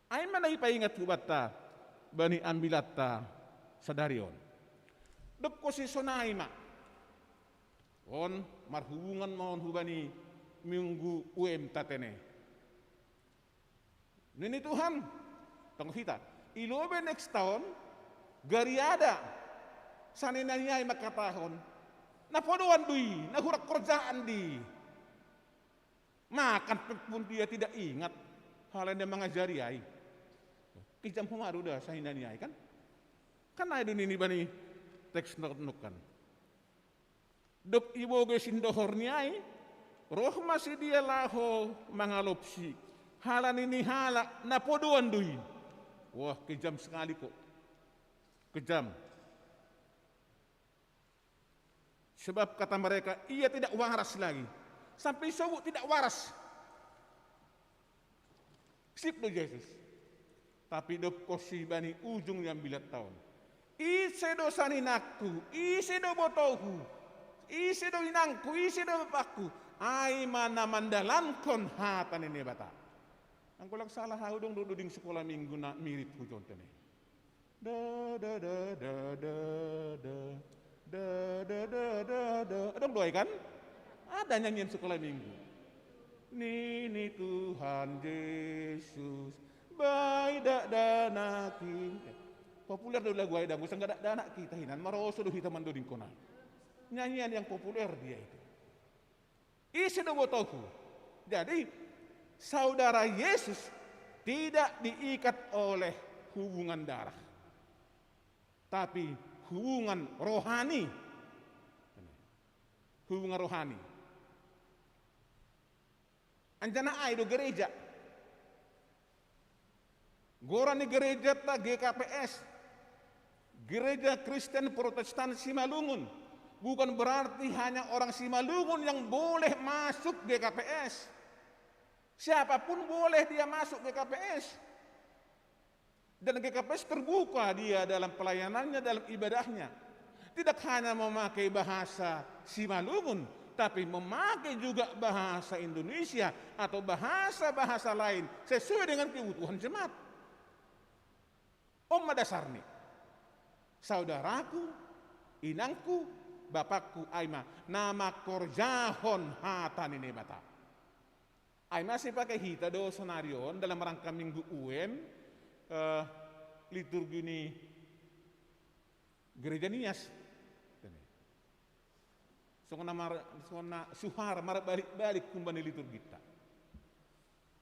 Ai mana ipaingat hubanta bani ambilatta sadari on. Dokko si sonai ma. On marhubungan ma on hubani minggu uem tatene. Nini Tuhan, tong hita, ilobe next tahun, gariada, sanena niai makatahon, na podoan dui, na hurang korjaan di. Makan pun dia tidak ingat, hal yang dia mengajari ai. Kijam humaru da sanena niai kan? Kan ai do nini bani teks nok kan. Dok iboge sindohor niai, roh ma sidia laho mangalopsi, halani ni halak na podoan dui. Wah, kejam sekali kok. Kejam. Sebab kata mereka, ia tidak waras lagi. Sampai sobu tidak waras. Sip do Jesus. Tapi dokko si bani ujung yang bilat taon. Ise do saninakku, ise do botohu, ise do inangku, ise do bapakku, ai ma na mandalankon hata ni Naibata. Anggo lang salah au dong do duding sekolah minggu na mirip hujon tene. Da da da da da da da da da da da. Dong doai kan? Ada nyanyian sekolah minggu. Nini Tuhan Yesus, bai dakdanak i. Eh, populer do lagu ai dang, usah nggak dakdanak kita hinan, maroso do hita mandodingkon ai. Nyanyian yang populer dia itu. Ise do botohu. Jadi, saudara Yesus tidak diikat oleh hubungan darah, tapi hubungan rohani. Hubungan rohani. Anjana ai do gereja. Goran ni gerejata G K P S, Gereja Kristen Protestan Simalungun. Bukan berarti hanya orang Simalungun yang boleh masuk G K P S. Siapapun boleh dia masuk G K P S. Dan G K P S terbuka dia dalam pelayanannya, dalam ibadahnya. Tidak hanya memakai bahasa Simalungun, tapi memakai juga bahasa Indonesia atau bahasa-bahasa lain sesuai dengan kebutuhan jemaat. On ma dasarni. Saudaraku, inangku, bapakku, ai ma na mangkorjahon hata ni Naibata. Ai ma sipake hita do sonari on dalam rangka minggu uem, eh, liturgi ni Gereja Nias. Songon na mar-, songon na suhar marbalik-balik humbani liturgita.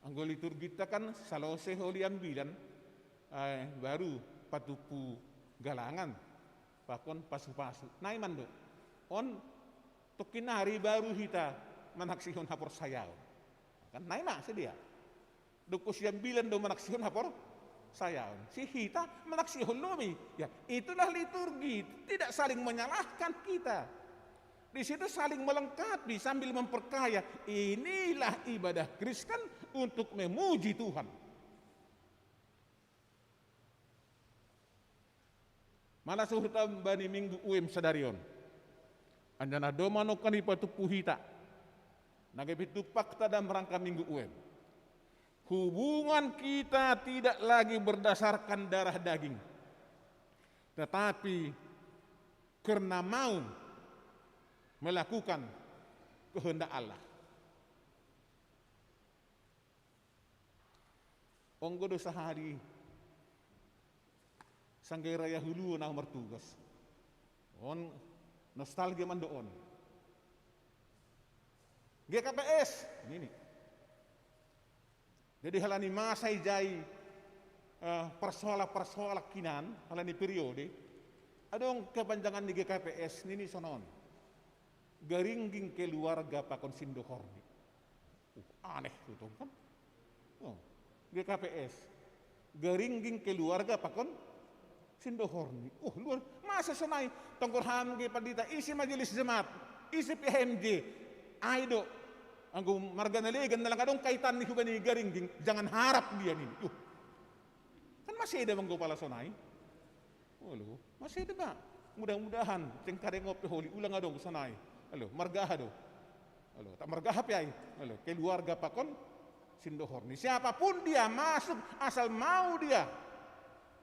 Anggo liturgita kan salose holi ambilan, eh, baru patupu galangan, pakon pasu-pasu. Nai ma do. On tongkin ari baru hita manaksihon haporsayaon. Kan nai ma sidea. Doko siambilan do manaksihon haporsayaon. Si hita manaksihon lobi. Ya, itulah liturgi. Tidak saling menyalahkan kita. Di situ saling melengkapi sambil memperkaya. Inilah ibadah Kristen untuk memuji Tuhan. Malas uhurta bani Minggu U M sadari on. Anjana domma nongkan ipatumpu hita na gabe tumpakta dalam rangka Minggu U M. Hubungan kita tidak lagi berdasarkan darah daging, tetapi karena mau melakukan kehendak Allah. Onggo do sahali sanggai raya hulu na martugas. On nostalgia mando on. G K P S nini. Jadi halani masa ijai, eh, persoalan-persoalan kinan, halani periode, adong kepanjangan di G K P S nini sonon. Garingging keluarga pakon sindohorni. Uh, aneh tuh kan. Oh, G K P S. Garingging keluarga pakon sindohorni. Uh, luar masa sonai. Tonggor ham ge pandita isi majelis jemaat, isi P H M J. Ai do. Anggo marga na legan na lang adong kaitan ni hubani garingging, jangan harap dia nini. Uh. Kan masih ada manggo pala sonai. Olo, masih ada ba. Mudah-mudahan Cengkareng ope holi ulang adong sonai. Alo, marga aha do. Alo, tak marga aha pe ai. Alo, keluarga pakon sindohorni. Siapapun dia masuk asal mau dia.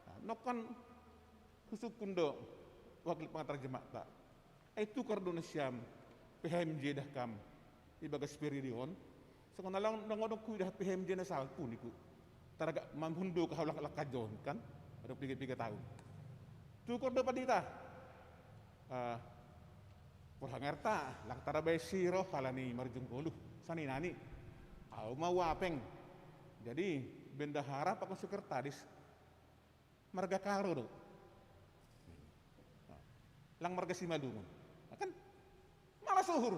Nah, nongkan husungkun do wakil pengantar jemaat ta. Ai tukar do nasiam P H M J dah kam ibagas periode on. Songon na lang nang odong kuidah P H M J na salpu niku. Taragak mamhundo ka halak-halak kajon kan. Ada piga-piga tahun. Tukar do pandita. Ah, porhangerta lang tarabai siro halani marjung goluh. Sani nani. Au ma wapeng. Jadi bendahara pakon sekretaris. Marga Karo do. Lang marga Simalungun. Nah, kan malas uhur.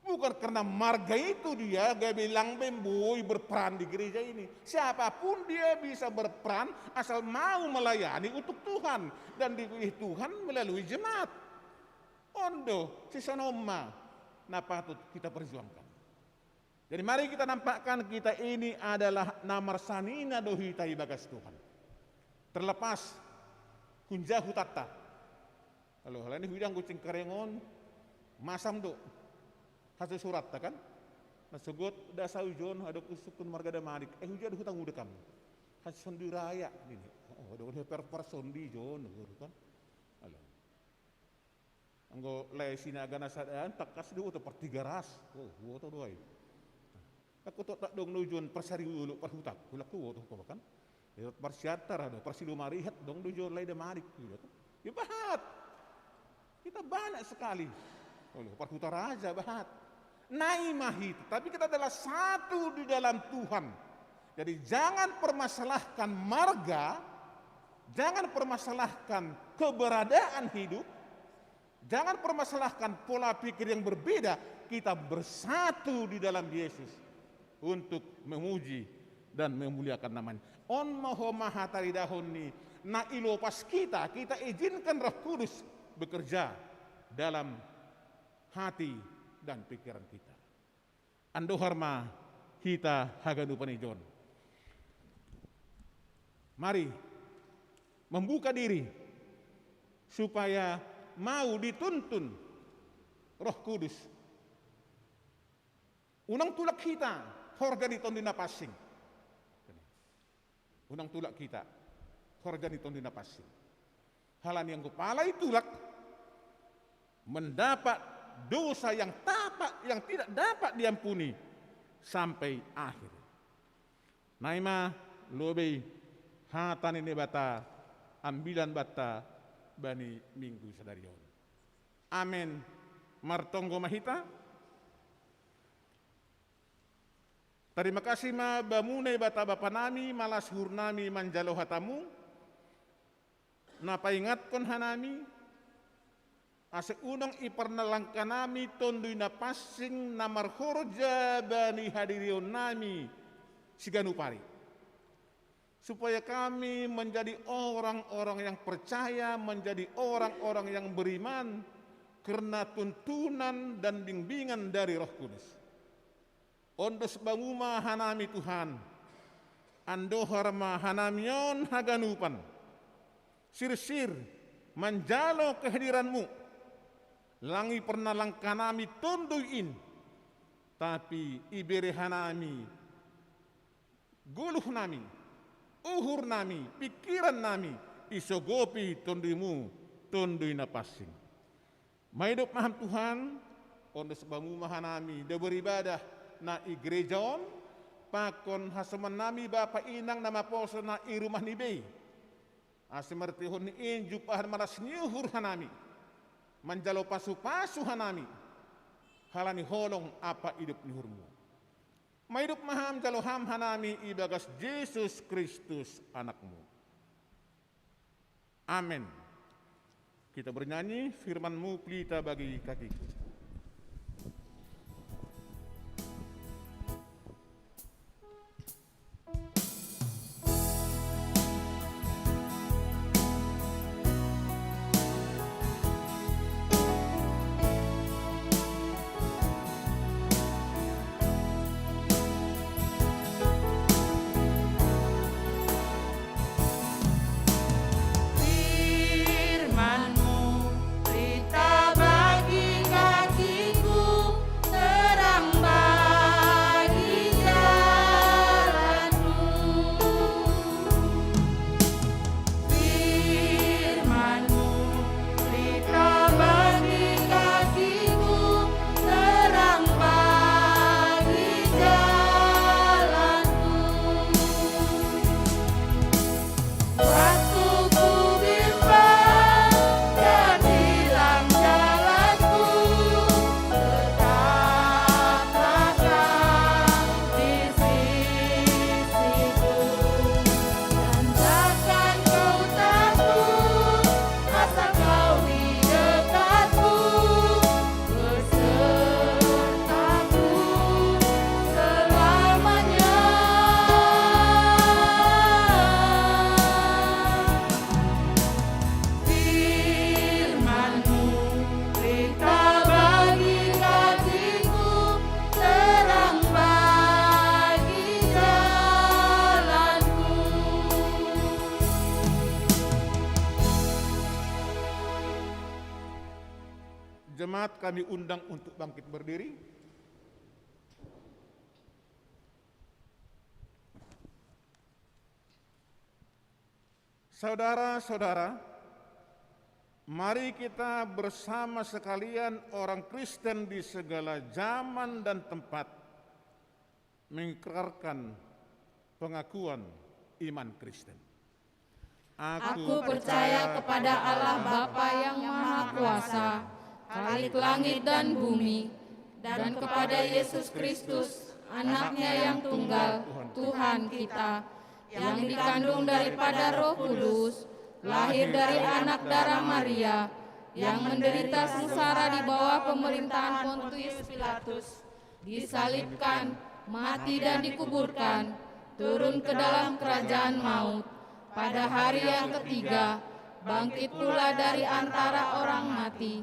Bukan karena marga itu dia gabe lang bemboi berperan di gereja ini. Siapapun dia bisa berperan asal mau melayani untuk Tuhan dan dipilih Tuhan melalui jemaat. Ondo, si sanomma na patut kita perjuangkan. Jadi mari kita nampakkan kita ini adalah na marsanina do hita ibagas Tuhan. Terlepas hunja hutanta. Alo, halani huida anggo Cengkareng on masam do. Hasusuratta kan. Na sogot da sa ujon adong husungkun marga Damanik. Eh, huja do hutang uda kam. Hasondi raya nini. Oh, adong per, per sondi jon kan. Alo. Anggo lae Sinaga na sadaan tangkas do uboto par Tigaras. Oh, uboto do ai. Aku to tak dong do jon par Sariwolo par Hutak. Hulak tu uboto ko kan. Lewat par Siantar do, par Silomarihet dong do jon lae Damanik gitu kan. Ya bahat. Kita banyak sekali. Olo, par Hutaraja bahat. Nai ma hita, tapi kita adalah satu di dalam Tuhan. Jadi jangan permasalahkan marga, jangan permasalahkan keberadaan hidup, jangan permasalahkan pola pikir yang berbeda. Kita bersatu di dalam Yesus untuk memuji dan memuliakan namanya. On ma homa hataridahon ni na ilopas kita, kita izinkan Roh Kudus bekerja dalam hati dan pikiran kita. Andohar ma hita haganupan ijon. Mari membuka diri supaya mau dituntun Roh Kudus. Unang tulak hita horja ni Tonduy Napansing. Unang tulak hita horja ni Tonduy Napansing. Halani anggo pala itulak, mendapat dosa yang tapak yang tidak dapat diampuni sampai akhir. Nai ma lobei hata ni Debata ambilan banta bani Minggu sadari on. Amen. Martonggo ma hita. Tarima kasih ma Bamu Naibata Bapa nami, malas uhur nami manjalo hatamu, na paingatkon hanami, ase unang iparnalangka nami Tonduy Napansing na marhorja bani hadirion nami siganup ari. Supaya kami menjadi orang-orang yang percaya, menjadi orang-orang yang beriman karena tuntunan dan bimbingan dari Roh Kudus. Ondos Bamu ma hanami Tuhan, andohar ma hanami on haganupan. Sirsir manjalo kehadiranmu. Langi pernah langkah nami tondoi in, tapi ibere hanami goluh nami, uhur nami, pikiran nami isogopi tondoimu, tondoi na pansing. Maidup ma Ham Tuhan, ondos Bamu ma hanami da beribadah na i gereja on, pakon hasoman nami bapa inang na maposo na i rumah ni bei. Ase martehon ni in jumpahan malas ni uhur hanami, manjalo pasu-pasu hanami, halani holong ampa idop ni uhurmu. Maidup ma Ham jalo Ham hanami ibagas Jesus Kristus Anakmu. Amen. Kita bernyanyi, "Firman-Mu pelita bagi kakiku." Firman-Mu, pelita bagi kakiku, terang bagi jalanku. Firman-Mu, pelita bagi kakiku, terang bagi jalanku. Waktu ku bimbang dan hilang jalanku, tetaplah Kau di sisiku. Dan takkan ku takut, asal Kau di dekatku, besertaku selamanya. Firman-Mu, pelita bagi kakiku, terang bagi jalanku. Jemaat kami undang untuk bangkit berdiri. Saudara-saudara, mari kita bersama sekalian orang Kristen di segala zaman dan tempat mengikrarkan pengakuan iman Kristen. Aku percaya kepada Allah Bapa yang Maha Kuasa, Khalik langit dan bumi, dan kepada Yesus Kristus, Anaknya yang tunggal, Tuhan kita, yang dikandung daripada Roh Kudus, lahir dari anak darah Maria, yang menderita sengsara di bawah pemerintahan Pontius Pilatus, disalibkan, mati dan dikuburkan, turun ke dalam kerajaan maut. Pada hari yang ketiga, bangkit pula dari antara orang mati,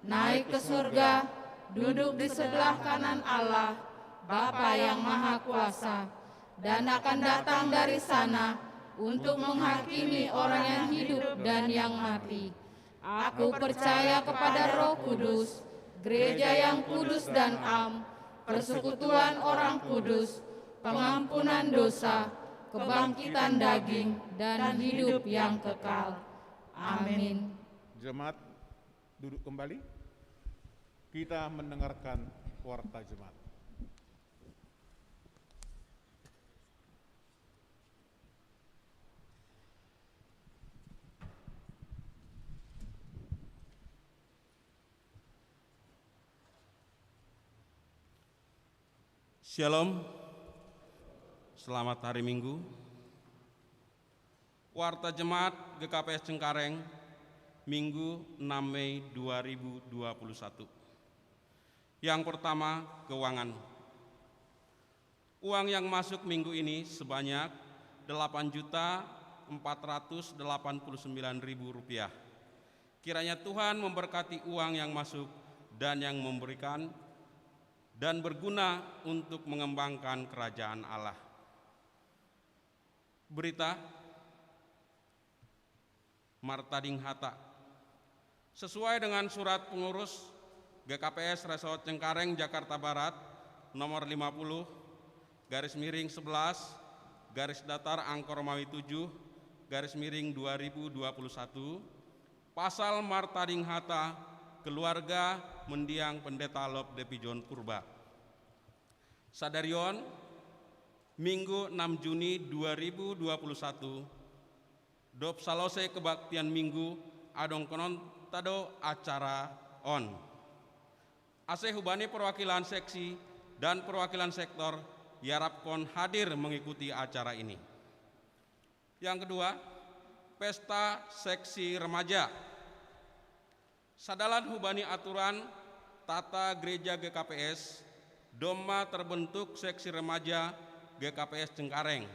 naik ke surga, duduk di sebelah kanan Allah, Bapa yang Maha Kuasa, dan akan datang dari sana untuk menghakimi orang yang hidup dan yang mati. Aku percaya kepada Roh Kudus, gereja yang kudus dan am, persekutuan orang kudus, pengampunan dosa, kebangkitan daging, dan hidup yang kekal. Amin. Jemaat, duduk kembali. Kita mendengarkan warta jemaat. Shalom. Selamat hari Minggu. Warta Jemaat G K P S Cengkareng, Minggu enam Mei dua ribu dua puluh satu. Yang pertama, keuangan. Uang yang masuk minggu ini sebanyak delapan juta empat ratus delapan puluh sembilan ribu rupiah. Kiranya Tuhan memberkati uang yang masuk dan yang memberikan, dan berguna untuk mengembangkan kerajaan Allah. Berita, Martading Hata. Sesuai dengan surat pengurus G K P S Resort Cengkareng, Jakarta Barat, nomor lima puluh, garis miring sebelas, garis datar Angkor Mawi tujuh, garis miring dua ribu dua puluh satu, pasal Martading Hata, keluarga mendiang Pendeta Lop Depijon Purba. Sadarion, Minggu enam Juni dua ribu dua puluh satu, dop salose kebaktian Minggu, adong konon tado acara on. Ase hubani perwakilan seksi dan perwakilan sektor, iarapkon hadir mengikuti acara ini. Yang kedua, pesta seksi remaja. Sadalan hubani aturan tata gereja G K P S, domma terbentuk seksi remaja G K P S Cengkareng.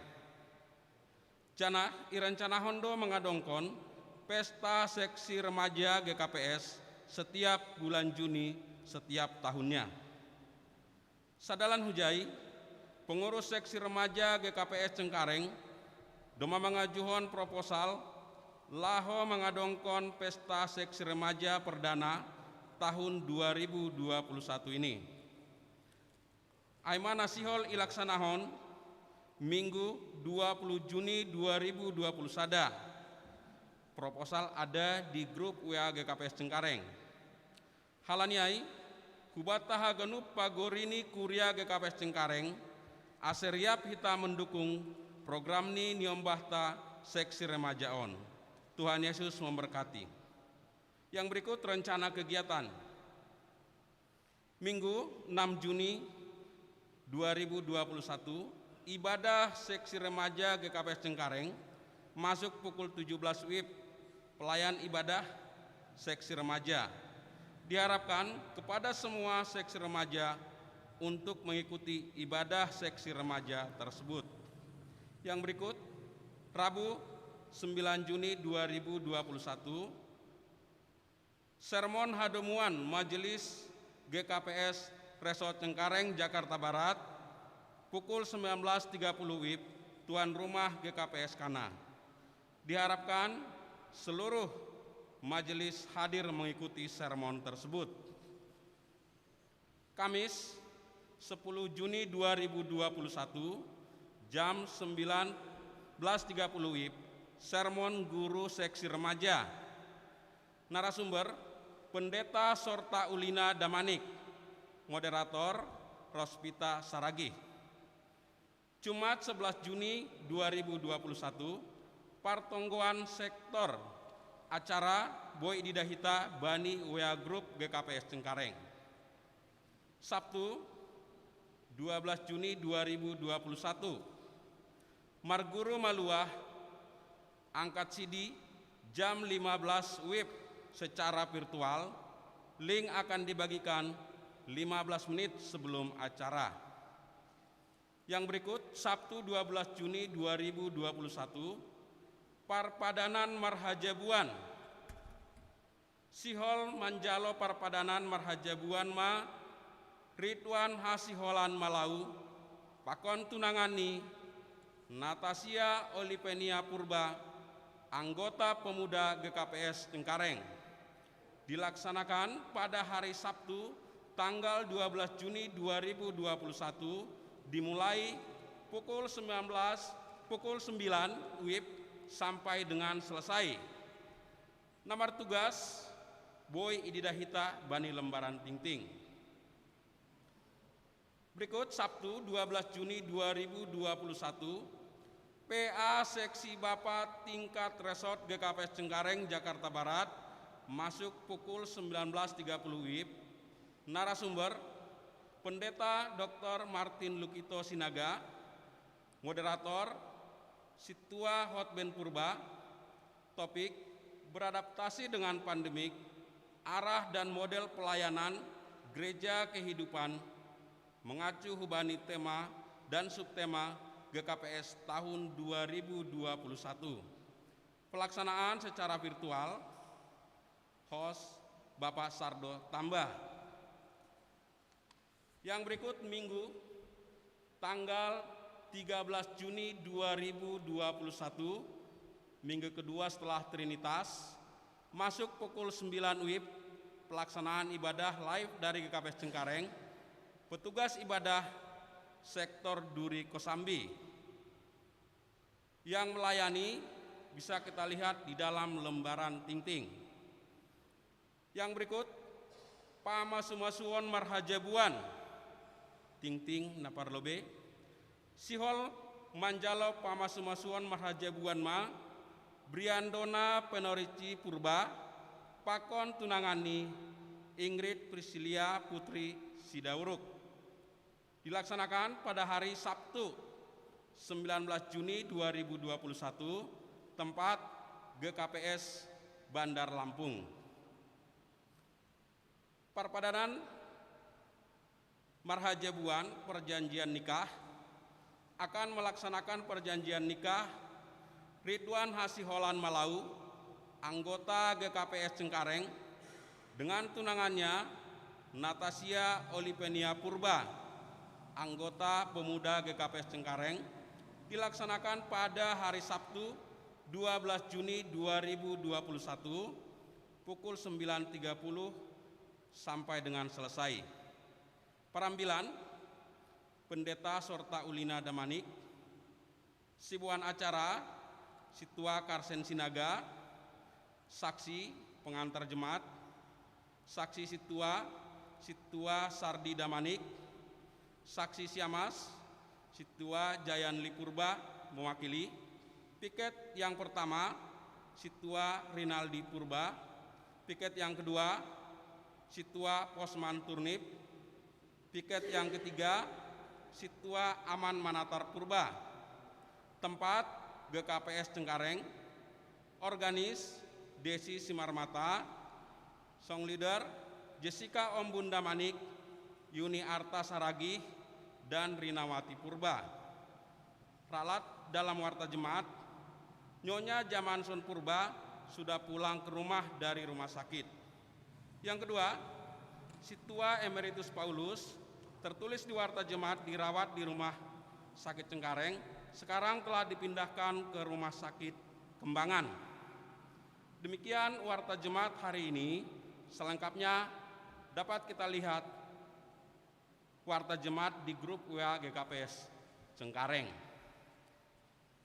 Janah irencanahon do mangadongkon pesta seksi remaja G K P S setiap bulan Juni setiap tahunnya. Sadalan hujai, pengurus seksi remaja G K P S Cengkareng domma mangajuhon proposal laho mangadongkon pesta seksi remaja perdana tahun dua ribu dua puluh satu ini. Ai ma na sihol ilaksanahon Minggu dua puluh Juni dua ribu dua puluh sada. Proposal ada di grup W A G K P S Cengkareng. Halani ai, hubanta haganup pagori ni kuria G K P S Cengkareng, ase riap hita mendukung program ni niombahta seksi remaja on. Tuhan Yesus memberkati. Yang berikut rencana kegiatan. Minggu enam Juni dua ribu dua puluh satu, ibadah seksi remaja G K P S Cengkareng masuk pukul tujuh belas W I B, pelayan ibadah seksi remaja. Diharapkan kepada semua seksi remaja untuk mengikuti ibadah seksi remaja tersebut. Yang berikut, Rabu sembilan Juni dua ribu dua puluh satu, sermon hadomuan Majelis G K P S Resort Cengkareng, Jakarta Barat, pukul sembilan belas tiga puluh W I B, tuan rumah G K P S Kana. Diharapkan seluruh majelis hadir mengikuti sermon tersebut. Kamis, sepuluh Juni dua ribu dua puluh satu, jam sembilan belas tiga puluh W I B, sermon guru seksi remaja. Narasumber, Pendeta Sorta Ulina Damanik. Moderator, Rospita Saragih. Jumat sebelas Juni dua ribu dua puluh satu, partonggoan sektor acara Boi Idida Hita bani W A Group G K P S Cengkareng. Sabtu, dua belas Juni dua ribu dua puluh satu, Marguru Maluah, angkat sidi, jam lima belas W I B secara virtual, link akan dibagikan lima belas menit sebelum acara. Yang berikut, Sabtu dua belas Juni dua ribu dua puluh satu, Parpadanan Marhajabuan. Sihol manjalo parpadanan marhajabuan ma Ridwan Hasiholan Malau, pakon tunangan ni Natasia Olivenia Purba, anggota pemuda G K P S Cengkareng. Dilaksanakan pada hari Sabtu, tanggal dua belas Juni dua ribu dua puluh satu, dimulai pukul sembilan belas, pukul sembilan W I B sampai dengan selesai. Nomor tugas, Boi Idida Hita bani lembaran tingting. Berikut, Sabtu, dua belas Juni dua ribu dua puluh satu, P A Seksi Bapa tingkat Resort G K P S Cengkareng, Jakarta Barat, masuk pukul sembilan belas tiga puluh W I B. Narasumber, Pendeta Doktor Martin Lukito Sinaga. Moderator, Situa Hotben Purba. Topik, beradaptasi dengan pandemik, arah dan model pelayanan gereja kehidupan, mengacu hubani tema dan subtema G K P S tahun dua ribu dua puluh satu. Pelaksanaan secara virtual, host Bapak Sardo Tambah. Yang berikut, Minggu, tanggal tiga belas Juni dua ribu dua puluh satu, Minggu kedua setelah Trinitas, masuk pukul sembilan wib, pelaksanaan ibadah live dari G K P S Cengkareng, petugas ibadah sektor Duri Kosambi. Yang melayani bisa kita lihat di dalam lembaran tingting. Yang berikut, pamasumasuon marhajabuan. Tingting na parlobei. Sihol manjalo pamasumasuon marhajabuan ma, Briandona Penorici Purba, pakon tunanganni Ingrid Priscilia Putri Sidauruk. Dilaksanakan pada hari Sabtu, sembilan belas Juni dua ribu dua puluh satu, tempat G K P S Bandar Lampung. Parpadanan marhajabuan perjanjian nikah akan melaksanakan perjanjian nikah Ridwan Hasiholan Malau, anggota G K P S Cengkareng, dengan tunangannya Natasia Olivenia Purba, anggota pemuda G K P S Cengkareng, dilaksanakan pada hari Sabtu, dua belas Juni dua ribu dua puluh satu, pukul sembilan tiga puluh sampai dengan selesai. Parambilan, Pendeta Sorta Ulina Damanik. Sibuan acara, Situa Karsen Sinaga, saksi pengantar jemaat, saksi Situa, Situa Sardi Damanik, saksi Siamas, Situa Jayan Lipurba mewakili. Piket yang pertama, Situa Rinaldi Purba. Piket yang kedua, Situa Posman Turnip. Piket yang ketiga, Situa Aman Manatar Purba. Tempat, G K P S Cengkareng. Organis, Desi Simarmata. Song leader, Jessica Ombun Damanik, Yuni Arta Saragih, dan Rinawati Purba. Ralat dalam warta jemaat, Nyonya Jamanson Purba sudah pulang ke rumah dari rumah sakit. Yang kedua, Situa Emeritus Paulus tertulis di warta jemaat dirawat di rumah sakit Cengkareng, sekarang telah dipindahkan ke rumah sakit Kembangan. Demikian warta jemaat hari ini, selengkapnya dapat kita lihat warta jemaat di grup W A G K P S Cengkareng.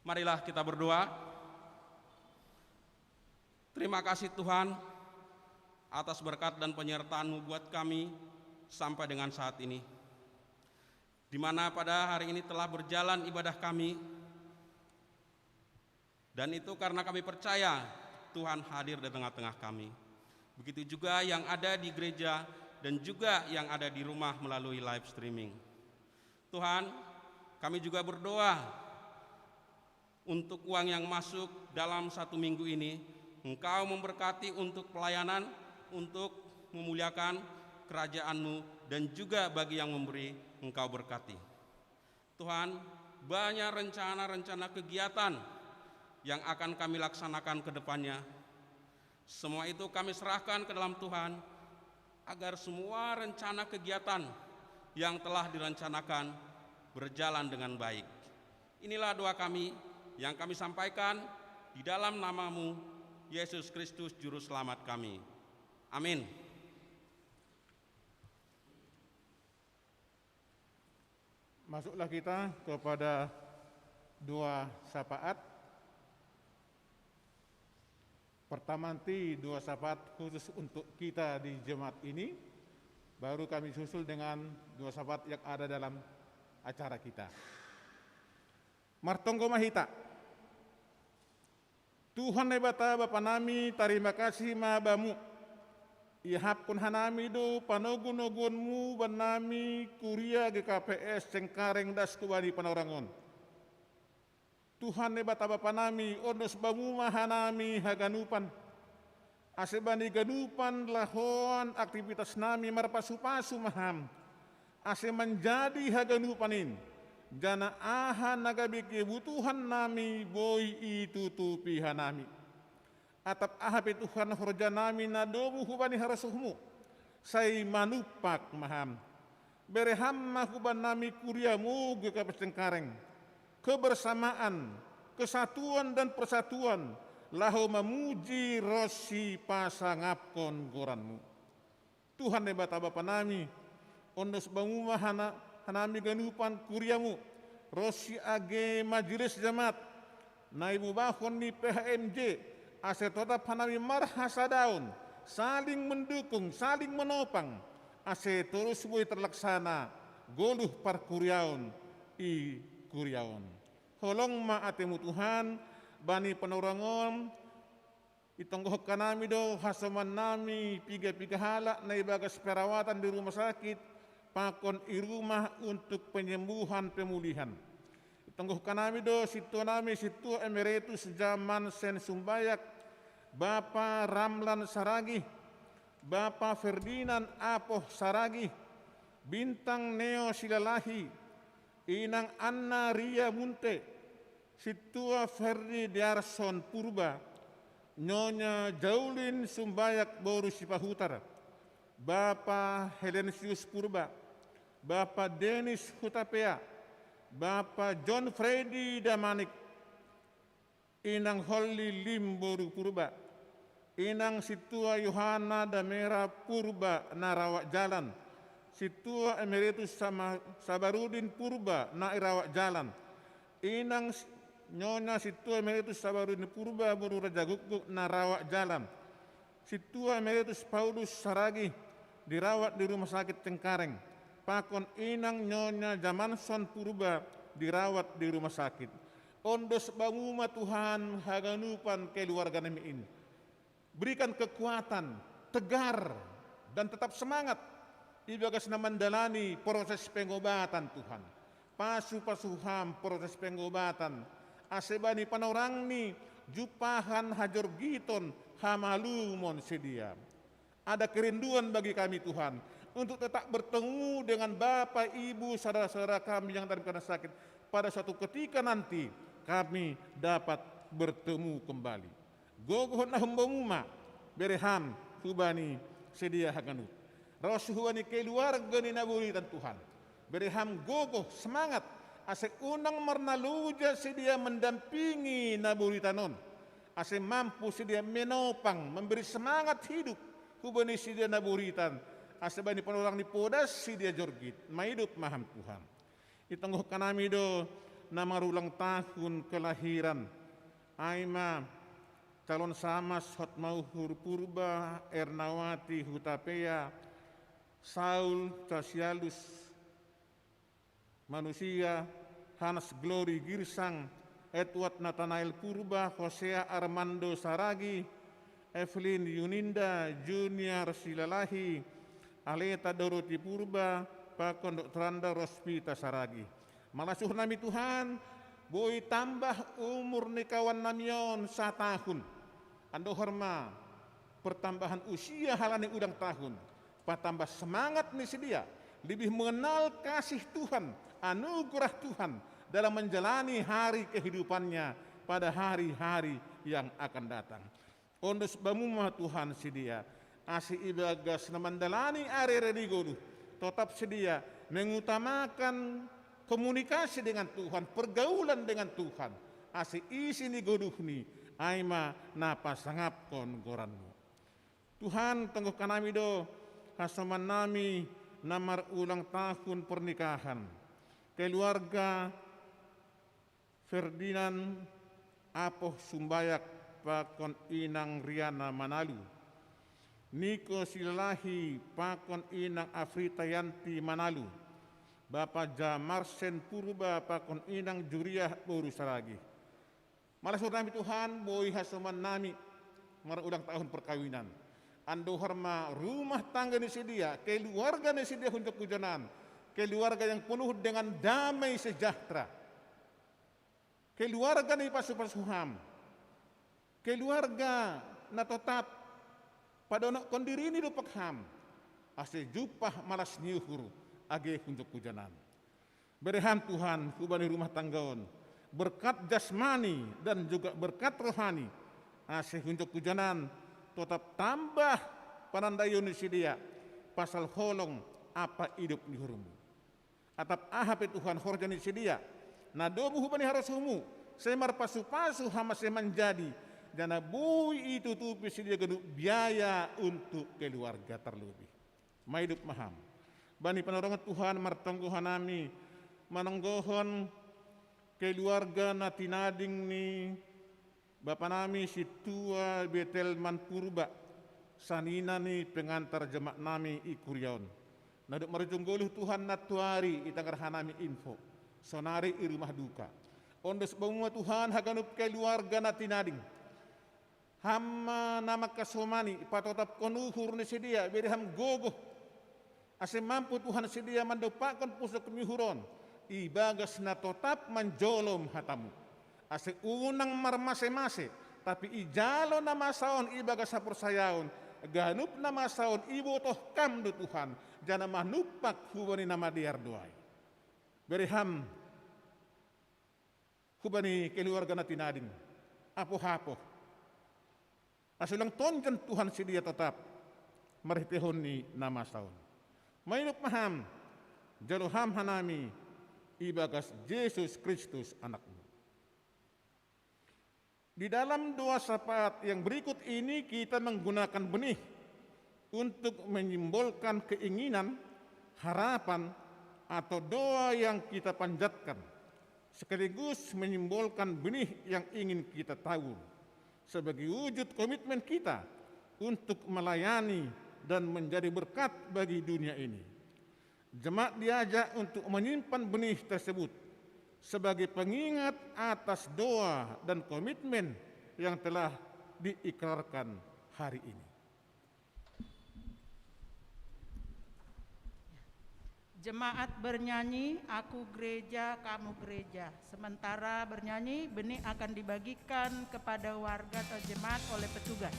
Marilah kita berdoa. Terima kasih Tuhan atas berkat dan penyertaan-Mu buat kami sampai dengan saat ini. Di mana pada hari ini telah berjalan ibadah kami, dan itu karena kami percaya Tuhan hadir di tengah-tengah kami. Begitu juga yang ada di gereja dan juga yang ada di rumah melalui live streaming. Tuhan, kami juga berdoa untuk uang yang masuk dalam satu minggu ini, Engkau memberkati untuk pelayanan, untuk memuliakan kerajaan-Mu, dan juga bagi yang memberi, Engkau berkati. Tuhan, banyak rencana-rencana kegiatan yang akan kami laksanakan ke depannya. Semua itu kami serahkan ke dalam Tuhan, agar semua rencana kegiatan yang telah direncanakan berjalan dengan baik. Inilah doa kami yang kami sampaikan di dalam nama-Mu, Yesus Kristus, Juru Selamat kami. Amin. Masuklah kita kepada doa syafaat. Pertama nanti doa syafaat khusus untuk kita di jemaat ini, baru kami susul dengan doa syafaat yang ada dalam acara kita. Martonggo ma hita. Tuhan Naibata Bapa nami, tarima kasih ma Bamu. Ihapkon hanami do panogu-noguonmu bannami kuria G K P S Cengkareng das hubani panorang on. Tuhan Naibata Bapa nami, ondos Bamu ma hanami haganupan. Ase bani ganupan lahoan aktivitas nami marpasu-pasu ma Ham. Ase manjadi haganupan in, janah aha na gabe kebutuhan nami boi itutupi hanami. Atap aha pe Tuhan horja nami na domu hubani harosuhmu, sai manumpak ma Ham. Bere Ham ma hubannami kuriamu G K P S Cengkareng, kebersamaan, kesatuan dan persatuan, laho mamuji ronsi pasangapkon goranmu. Tuhan Debata Bapa nami, ondo si bamuma hana-, hanami ganupan kuriamu, ronsi age majelis jamaat, na ibubahon ni P H M J, ase totap hanami marhasadaon, saling mendukung, saling menopang, ase torus boi terlaksana goluh parkuriaon i kuriaon. Holong ma atemu Tuhan, bani panorangon, itonggohon hanami do hasoman nami piga-piga halak na ibagas perawatan di rumah sakit, pakon i rumah untuk penyembuhan pemulihan. Itonggohon hanami do sintua nami, sintua emeritus Jamansen Sumbayak, Bapa Ramlan Saragih, Bapa Ferdinand Apoh Saragih, Bintang Neo Silalahi, Inang Anna Ria Munte, sintua Ferdi Diarson Purba, Nyonya Jaulin Sumbayak boru Sipahutar, Bapa Helensius Purba, Bapa Denis Hutapea, Bapa John Freddy Damanik, Inang Holly Lim boru Purba, Inang sintua Yohana Damera Purba na rawak jalan, sintua emeritus Sama-, Sabarudin Purba na i rawak jalan, Inang s-, Nyonya sintua emeritus Sabarudin Purba boru Rajagukguk na rawak jalan, sintua emeritus Paulus Saragih dirawat di Rumah Sakit Cengkareng, pakon Inang Nyonya Jamanson Purba dirawat di rumah sakit. Ondo si bamuma Tuhan haganupan keluarga nami in. Berikan kekuatan, tegar, dan tetap semangat ibagas na mandalani proses pengobatan Tuhan. Pasu-pasu Ham proses pengobatan, ase bani panorangni jumpahan hajorgiton, hamalumon sidea. Ada kerinduan bagi kami Tuhan, untuk tetap bertemu dengan Bapak, Ibu, saudara-saudara kami yang dalam keadaan sakit. Pada suatu ketika nanti kami dapat bertemu kembali. Gogoh na humbamuma, bere Ham hubani sidea haganup, ronsi hubani keluarga ni na buritan Tuhan. Bere Ham gogoh, semangat, ase unang marnaloja sidea mendampingi na buritan on, ase mampu sidea menopang, memberi semangat hidup hubani sidea na buritan, ase bani panorangni podas sidea jorgit. Maidup ma Ham Tuhan. Itonggohon hanami do na marulang tahun kelahiran, ai ma Calon Samas Hotmauhur Purba, Ernawati Hutapea, Saul Cassialus Manusia, Hans Glory Girsang, Edward Nathanael Purba, Hosea Armando Saragih, Evelyn Yuninda, Junior Silalahi, Aleta Doroti Purba, pakon Doktoranda Rospita Saragih. Malasuh hanami Tuhan, boi tambah umur ni kawan nami on satahun. Andohar ma pertambahan usia halani ulang tahun. Patambah semangat ni sidea, lebih mengenal kasih Tuhan, anugerah Tuhan dalam menjalani hari kehidupannya pada hari-hari yang akan datang. Ondo si bamuma Tuhan sidea, ase ibagas na mandalani ari-ari ni goluh, totap sidea mengutamakan komunikasi dengan Tuhan, pergaulan dengan Tuhan, ase isi ni goluhni ai ma na pasangapkon goranmu. Tuhan, tonggohon hanami do hasoman nami na marulang tahun pernikahan, keluarga Ferdinand Apoh Sumbayak pakon Inang Riana Manalu, Niko Silalahi pakon Inang Afrita Yanti Manalu, Bapa Jamarsen Purba pakon Inang Juriah boru Saragih. Malasuh hanami Tuhan, boi hasoman nami marulang tahun perkawinan. Andohar ma rumah tangga ni sidea, keluarga ni sidea hunjuk hujanan, keluarga yang penuh dengan damai sejahtera, keluarga ni pasu-pasu Ham, keluarga na totap padonokkon dirini dompak Ham, ase jumpah malas ni uhur age hunjuk hujanan. Bere Ham Tuhan hubani rumah tangga on berkat jasmani dan juga berkat rohani, ase hunjuk hujanan totap tambah panandaion ni sidea pasal holong ampa idop ni uhurmu. Atap aha pe Tuhan horja ni sidea na domu hubani harosuhmu, sai marpasu-pasu Ham ase manjadi Janah boi itutupi sidea ganup biaya untuk keluarga terlebih. Maidup maham. Bani panorongan Tuhan martonggo hanami manonggohon keluarga na tinading ni Bapa nami sintua Betel Manpurba, sanina ni pengantar jemaat nami i kuria on. Na dob marujung goluh Tuhan nantuari itangkar hanami info, sonari i rumah duka. Ondos Bamu ma Tuhan haganup keluarga na tinading. Ham ma na mangkasomani, patotapkon uhur ni sidea, bere Ham gogoh. Ase mampu Tuhan sidea mandompakkon pusok ni uhur on, ibagas na totap manjolom hata-Mu. Ase unang marmase-mase, tapi ijalo na masa on ibagas haporsayaon, ganup na masa on ibotoh Kam do Tuhan, janah manumpak hubani na madear do ai. Bere Ham hubani keluarga na tinading, apoh-apoh. Ase ulang tonjon Tuhan sidea totap marhiteihon ni na masa on. Maidup ma Ham, jalo Ham hanami ibagas Jesus Kristus Anak-Mu. Di dalam doa syafaat yang berikut ini kita menggunakan benih untuk menyimbolkan keinginan, harapan, atau doa yang kita panjatkan, sekaligus menyimbolkan benih yang ingin kita tabur sebagai wujud komitmen kita untuk melayani dan menjadi berkat bagi dunia ini. Jemaat diajak untuk menyimpan benih tersebut sebagai pengingat atas doa dan komitmen yang telah diikrarkan hari ini. Jemaat bernyanyi, "Aku gereja, kamu gereja." Sementara bernyanyi, benih akan dibagikan kepada warga atau jemaat oleh petugas.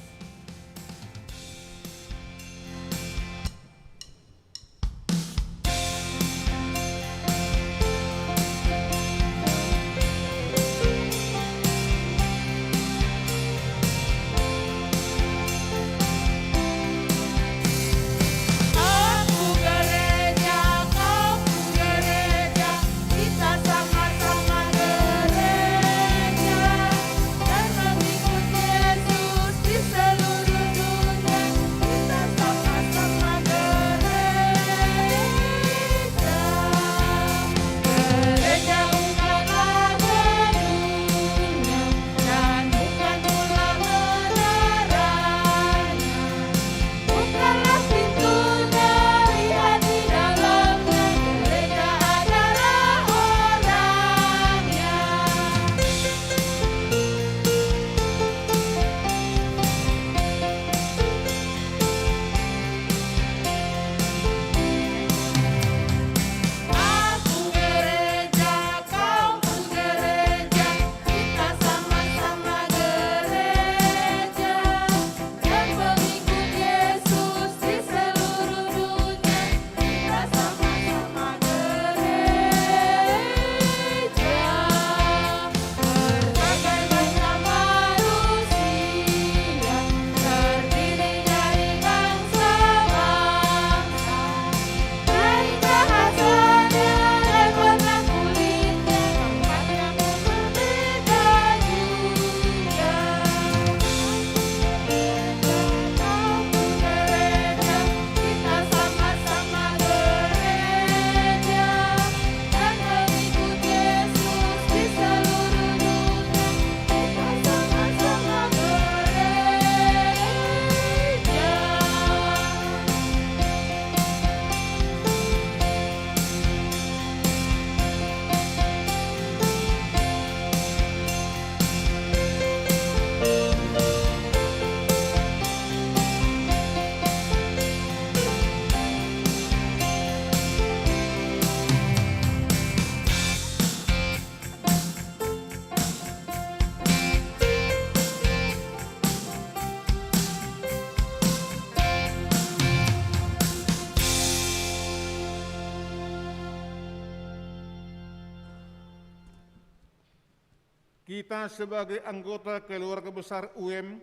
Kita sebagai anggota keluarga besar U M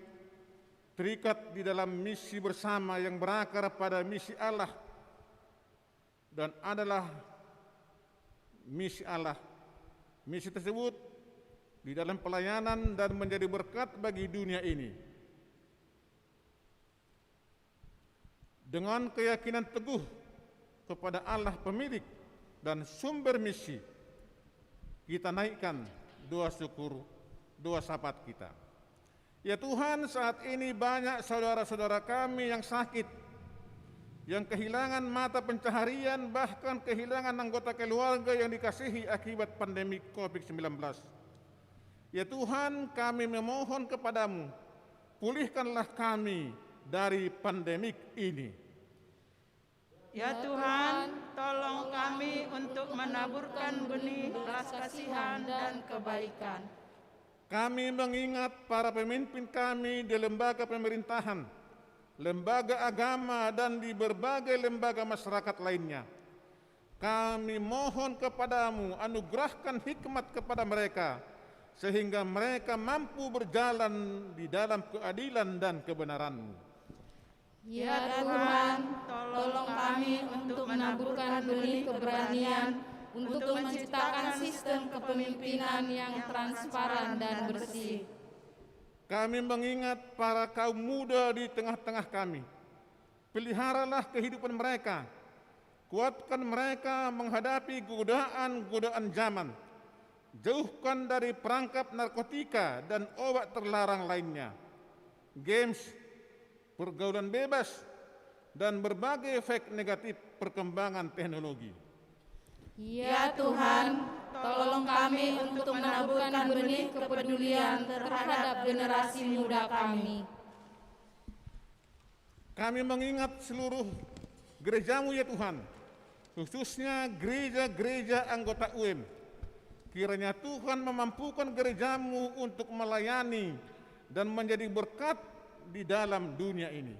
terikat di dalam misi bersama yang berakar pada misi Allah dan adalah misi Allah. Misi tersebut di dalam pelayanan dan menjadi berkat bagi dunia ini. Dengan keyakinan teguh kepada Allah, pemilik dan sumber misi, kita naikkan doa syukur, doa syafaat kita. Ya Tuhan, saat ini banyak saudara-saudara kami yang sakit, yang kehilangan mata pencaharian, bahkan kehilangan anggota keluarga yang dikasihi akibat pandemi covid sembilan belas. Ya Tuhan, kami memohon kepada-Mu, pulihkanlah kami dari pandemik ini. Ya Tuhan, tolong kami untuk menaburkan benih belas kasihan dan kebaikan. Kami mengingat para pemimpin kami di lembaga pemerintahan, lembaga agama, dan di berbagai lembaga masyarakat lainnya. Kami mohon kepada-Mu, anugerahkan hikmat kepada mereka, sehingga mereka mampu berjalan di dalam keadilan dan kebenaran-Mu. Ya Tuhan, tolong kami untuk menaburkan benih keberanian untuk menciptakan sistem kepemimpinan yang transparan dan bersih. Kami mengingat para kaum muda di tengah-tengah kami. Peliharalah kehidupan mereka. Kuatkan mereka menghadapi godaan-godaan zaman. Jauhkan dari perangkap narkotika dan obat terlarang lainnya, games, pergaulan bebas, dan berbagai efek negatif perkembangan teknologi. Ya Tuhan, tolong kami untuk menaburkan benih kepedulian terhadap generasi muda kami. Kami mengingat seluruh gereja-Mu, ya Tuhan, khususnya gereja-gereja anggota U M. Kiranya Tuhan memampukan gereja-Mu untuk melayani dan menjadi berkat di dalam dunia ini.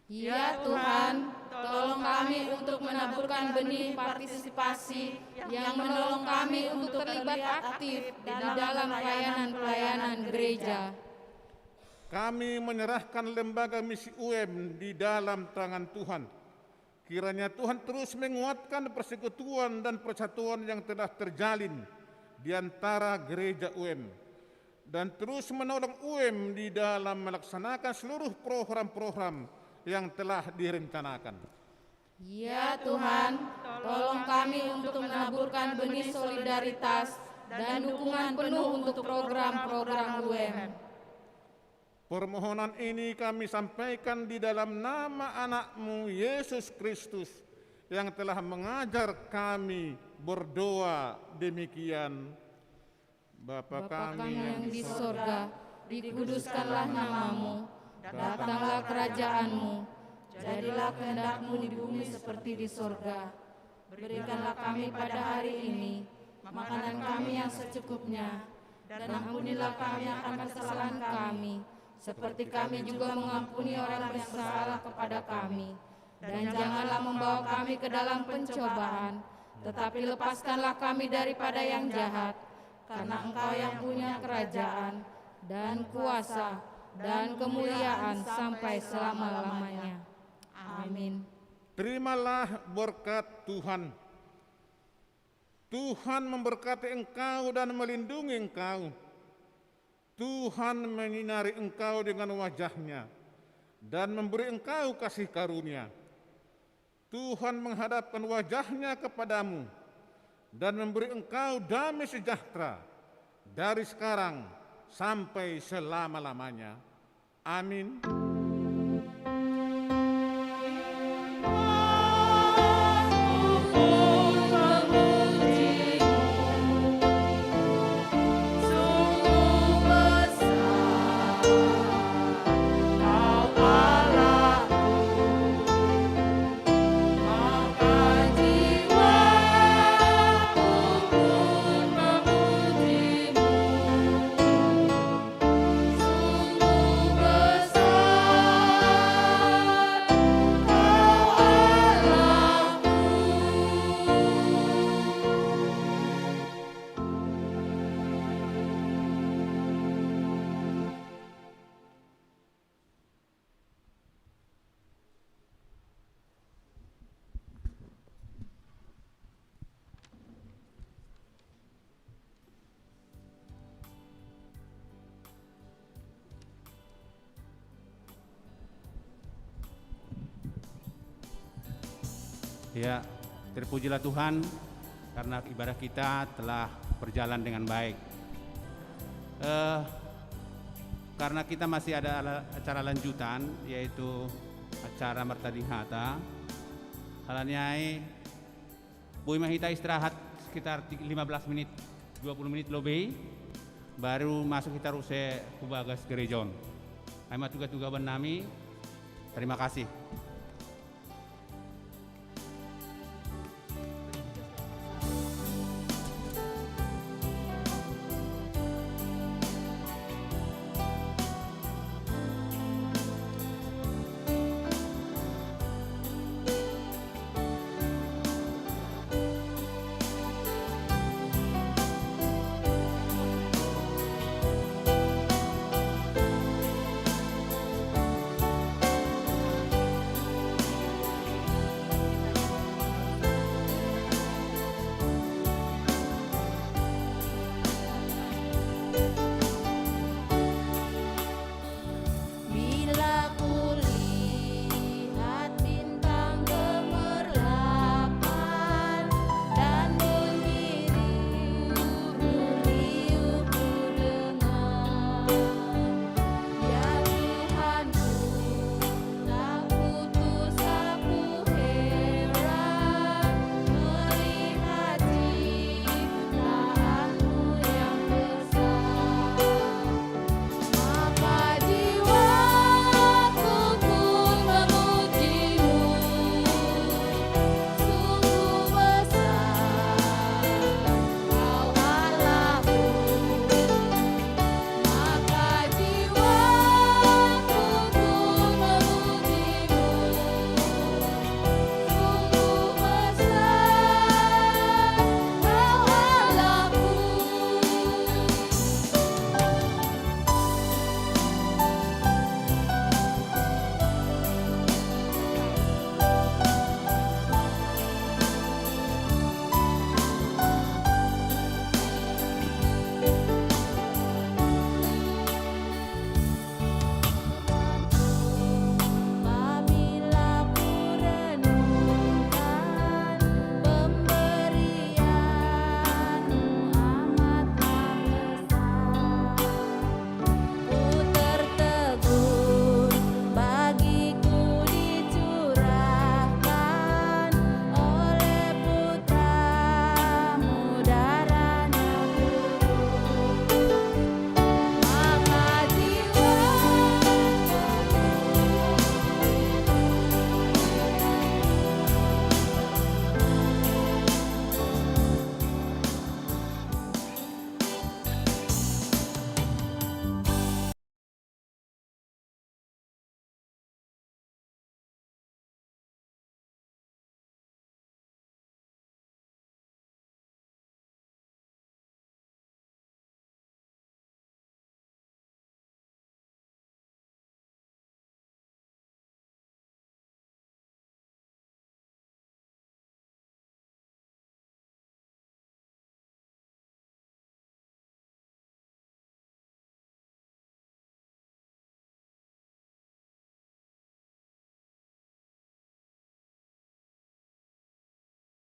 Ya Tuhan, tolong kami untuk menaburkan benih partisipasi yang menolong kami untuk terlibat aktif di dalam pelayanan-pelayanan gereja. Kami menyerahkan lembaga misi U M di dalam tangan Tuhan. Kiranya Tuhan terus menguatkan persekutuan dan persatuan yang telah terjalin di antara gereja U M, dan terus menolong U M di dalam melaksanakan seluruh program-program yang telah direncanakan. Ya Tuhan, tolong kami untuk menaburkan benih solidaritas dan dukungan penuh untuk program-program U M. Permohonan ini kami sampaikan di dalam nama Anak-Mu, Yesus Kristus, yang telah mengajar kami berdoa demikian. Bapa Bapa kami yang di sorga, dikuduskanlah nama-Mu, datanglah kerajaan-Mu, jadilah kehendak-Mu di bumi seperti di sorga. Berikanlah kami pada hari ini makanan kami yang secukupnya, dan ampunilah kami akan kesalahan kami, seperti kami juga mengampuni orang yang bersalah kepada kami. Dan janganlah membawa kami ke dalam pencobaan, tetapi lepaskanlah kami daripada yang jahat, karena Engkau yang punya kerajaan, dan kuasa, dan kemuliaan sampai selama-lamanya. Amin. Terimalah berkat Tuhan. Tuhan memberkati engkau dan melindungi engkau. Tuhan menyinari engkau dengan wajah-Nya dan memberi engkau kasih karunia. Tuhan menghadapkan wajah-Nya kepadamu dan memberi engkau damai sejahtera dari sekarang sampai selama-lamanya. Amin. Ya, terpujilah Tuhan karena ibadah kita telah berjalan dengan baik. Eh, karena kita masih ada ala- acara lanjutan, yaitu acara Mertading Hata. Halaniai, boi ma hita istirahat sekitar ti- lima belas menit, dua puluh menit lebih, baru masuk kita ruse ku bagas gereja on. Ai ma tuga-tuga bannami. Terima kasih.